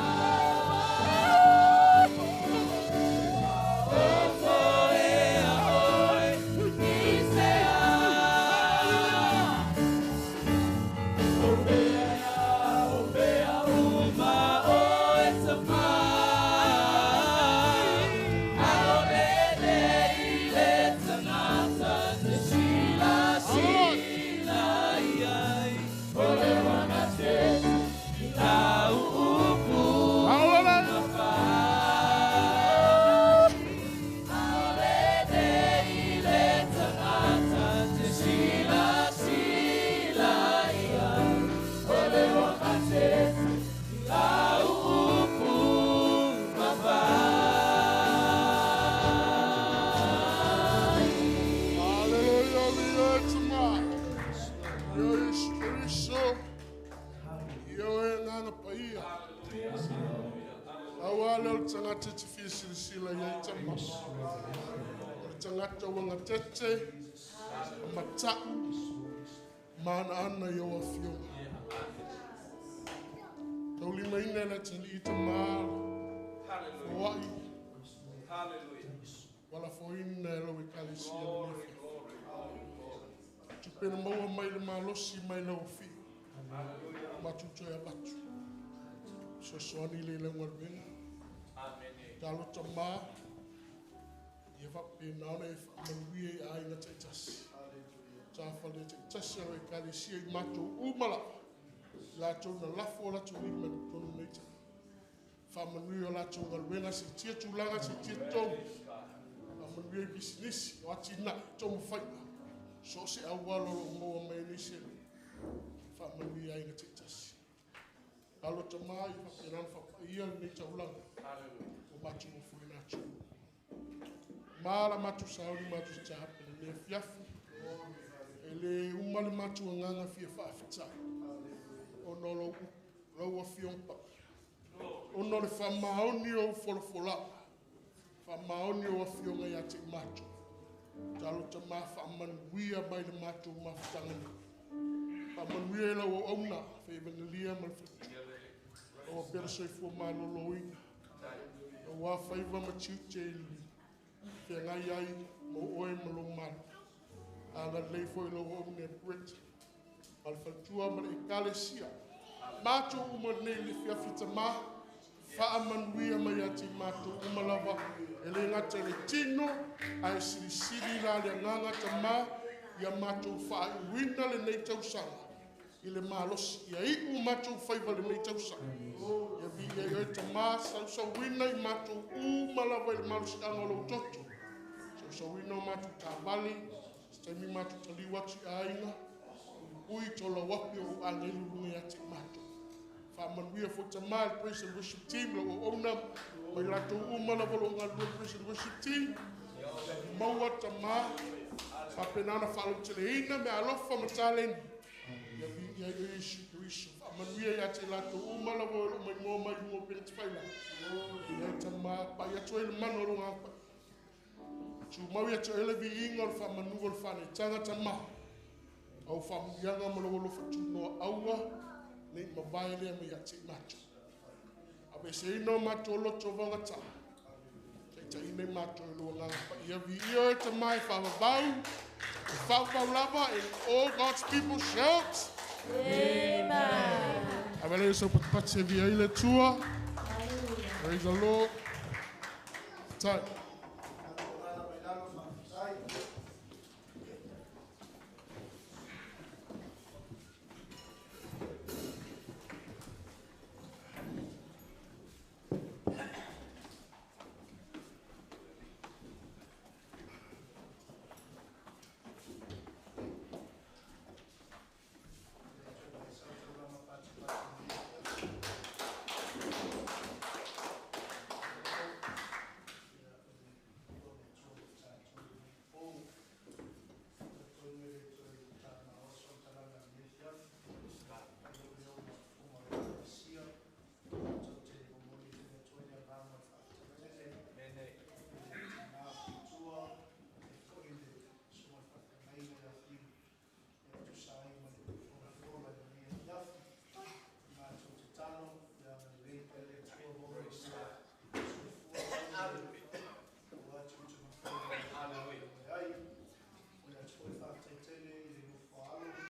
Hallelujah, we are tonight. Yo Espiriso, yo e nganga paia. Awa le o le tagata te fia silasila i ai tama. O le tagata ua gatete, mata'u, manaana i ou afioga. Taulimaina e le atalii tamā, foa'i, walafoina e lau ekalesia lenei afiafi. Tupena maua mai le malosi mai lau afio. Matou toe avatu. Soasoani le lau galuega. Talo tamā, ia faapena ona e faamanuia i aiga taitasi. Tafale taitasi a lau ekalesia i matou uma lava. Latou na lafo o latou lima i totonu nei tala. Faamanuia o latou galuega setia tulaga setia tonu. Faamanuia i pisinisi o atinae taumafaiga. So se auala o loo maua mai nei selu. Faamanuia aiga taitasi. Alo tamā i faapena ona faapaia lenei taulaga. O matou ofoina atu. Ma la matou sauni matou tatapa lenei afiafi. E le uma le matou agaga fia faafetai. Ona o lou lau afioga paia. Ona o le faamaoni o ou folafolaga. Faamaoni o afioga ia te i matou. Talo tamā faamanuia mai le matou mafutaga nei. Faamanuia i lau auauna, feevangelia ma le faletua. Aua pea le soifua malōlōina. Auā faiva ma tiute i feagai ai ma oe ma lou malo. Agalelei foi lau auauna e Brett. Ma le faletua ma le ekalesia. Matou uma nei le fiafi tamā. Faamanuia mai ia te i matou uma lava. E le gata i le tino, ae silisili la le agaga tamā, ia matou faaiuina lenei tausaga. I le malosi, ia iu matou faiva lenei tausaga. Ia viia ai oe tamā, sausauina i matou uma lava i le malosiaga o lou toto. Sausauina o matou taavale, se taimi matou taliu atu i aiga, ui tolau api o ou agelu luga ia te i matou. Faamanuia foi tamā i le praise and worship team, lau auauna, mai latou uma lava o loo galulue praise and worship team. Maua tamā, Faapena ona faalauteleina meaalofa ma taleni. Ia viia ai oe Iesu Keriso. Faamanuia ia te i latou uma lava o lo o maimoa mai i luga o upega tafailagi. Ia e Tama, pai atu ai le mana o lou Agaga Paia. Tumau ia te oe le viiga o le faamanuga o le faaneetaga Tama. Au faamanuiaga ma lou alofa tunoa aua ne i mavae lea mai ia te i matou. Aveeseina o matou loto vaogata. Taitaiina i matou i lou Agaga Paia. Viia oe Tama e faavavau, e faavavau lava, and all God's people shout. Amen. Ave lea sau patipati e via ai le Atua. Praise the Lord. Tai.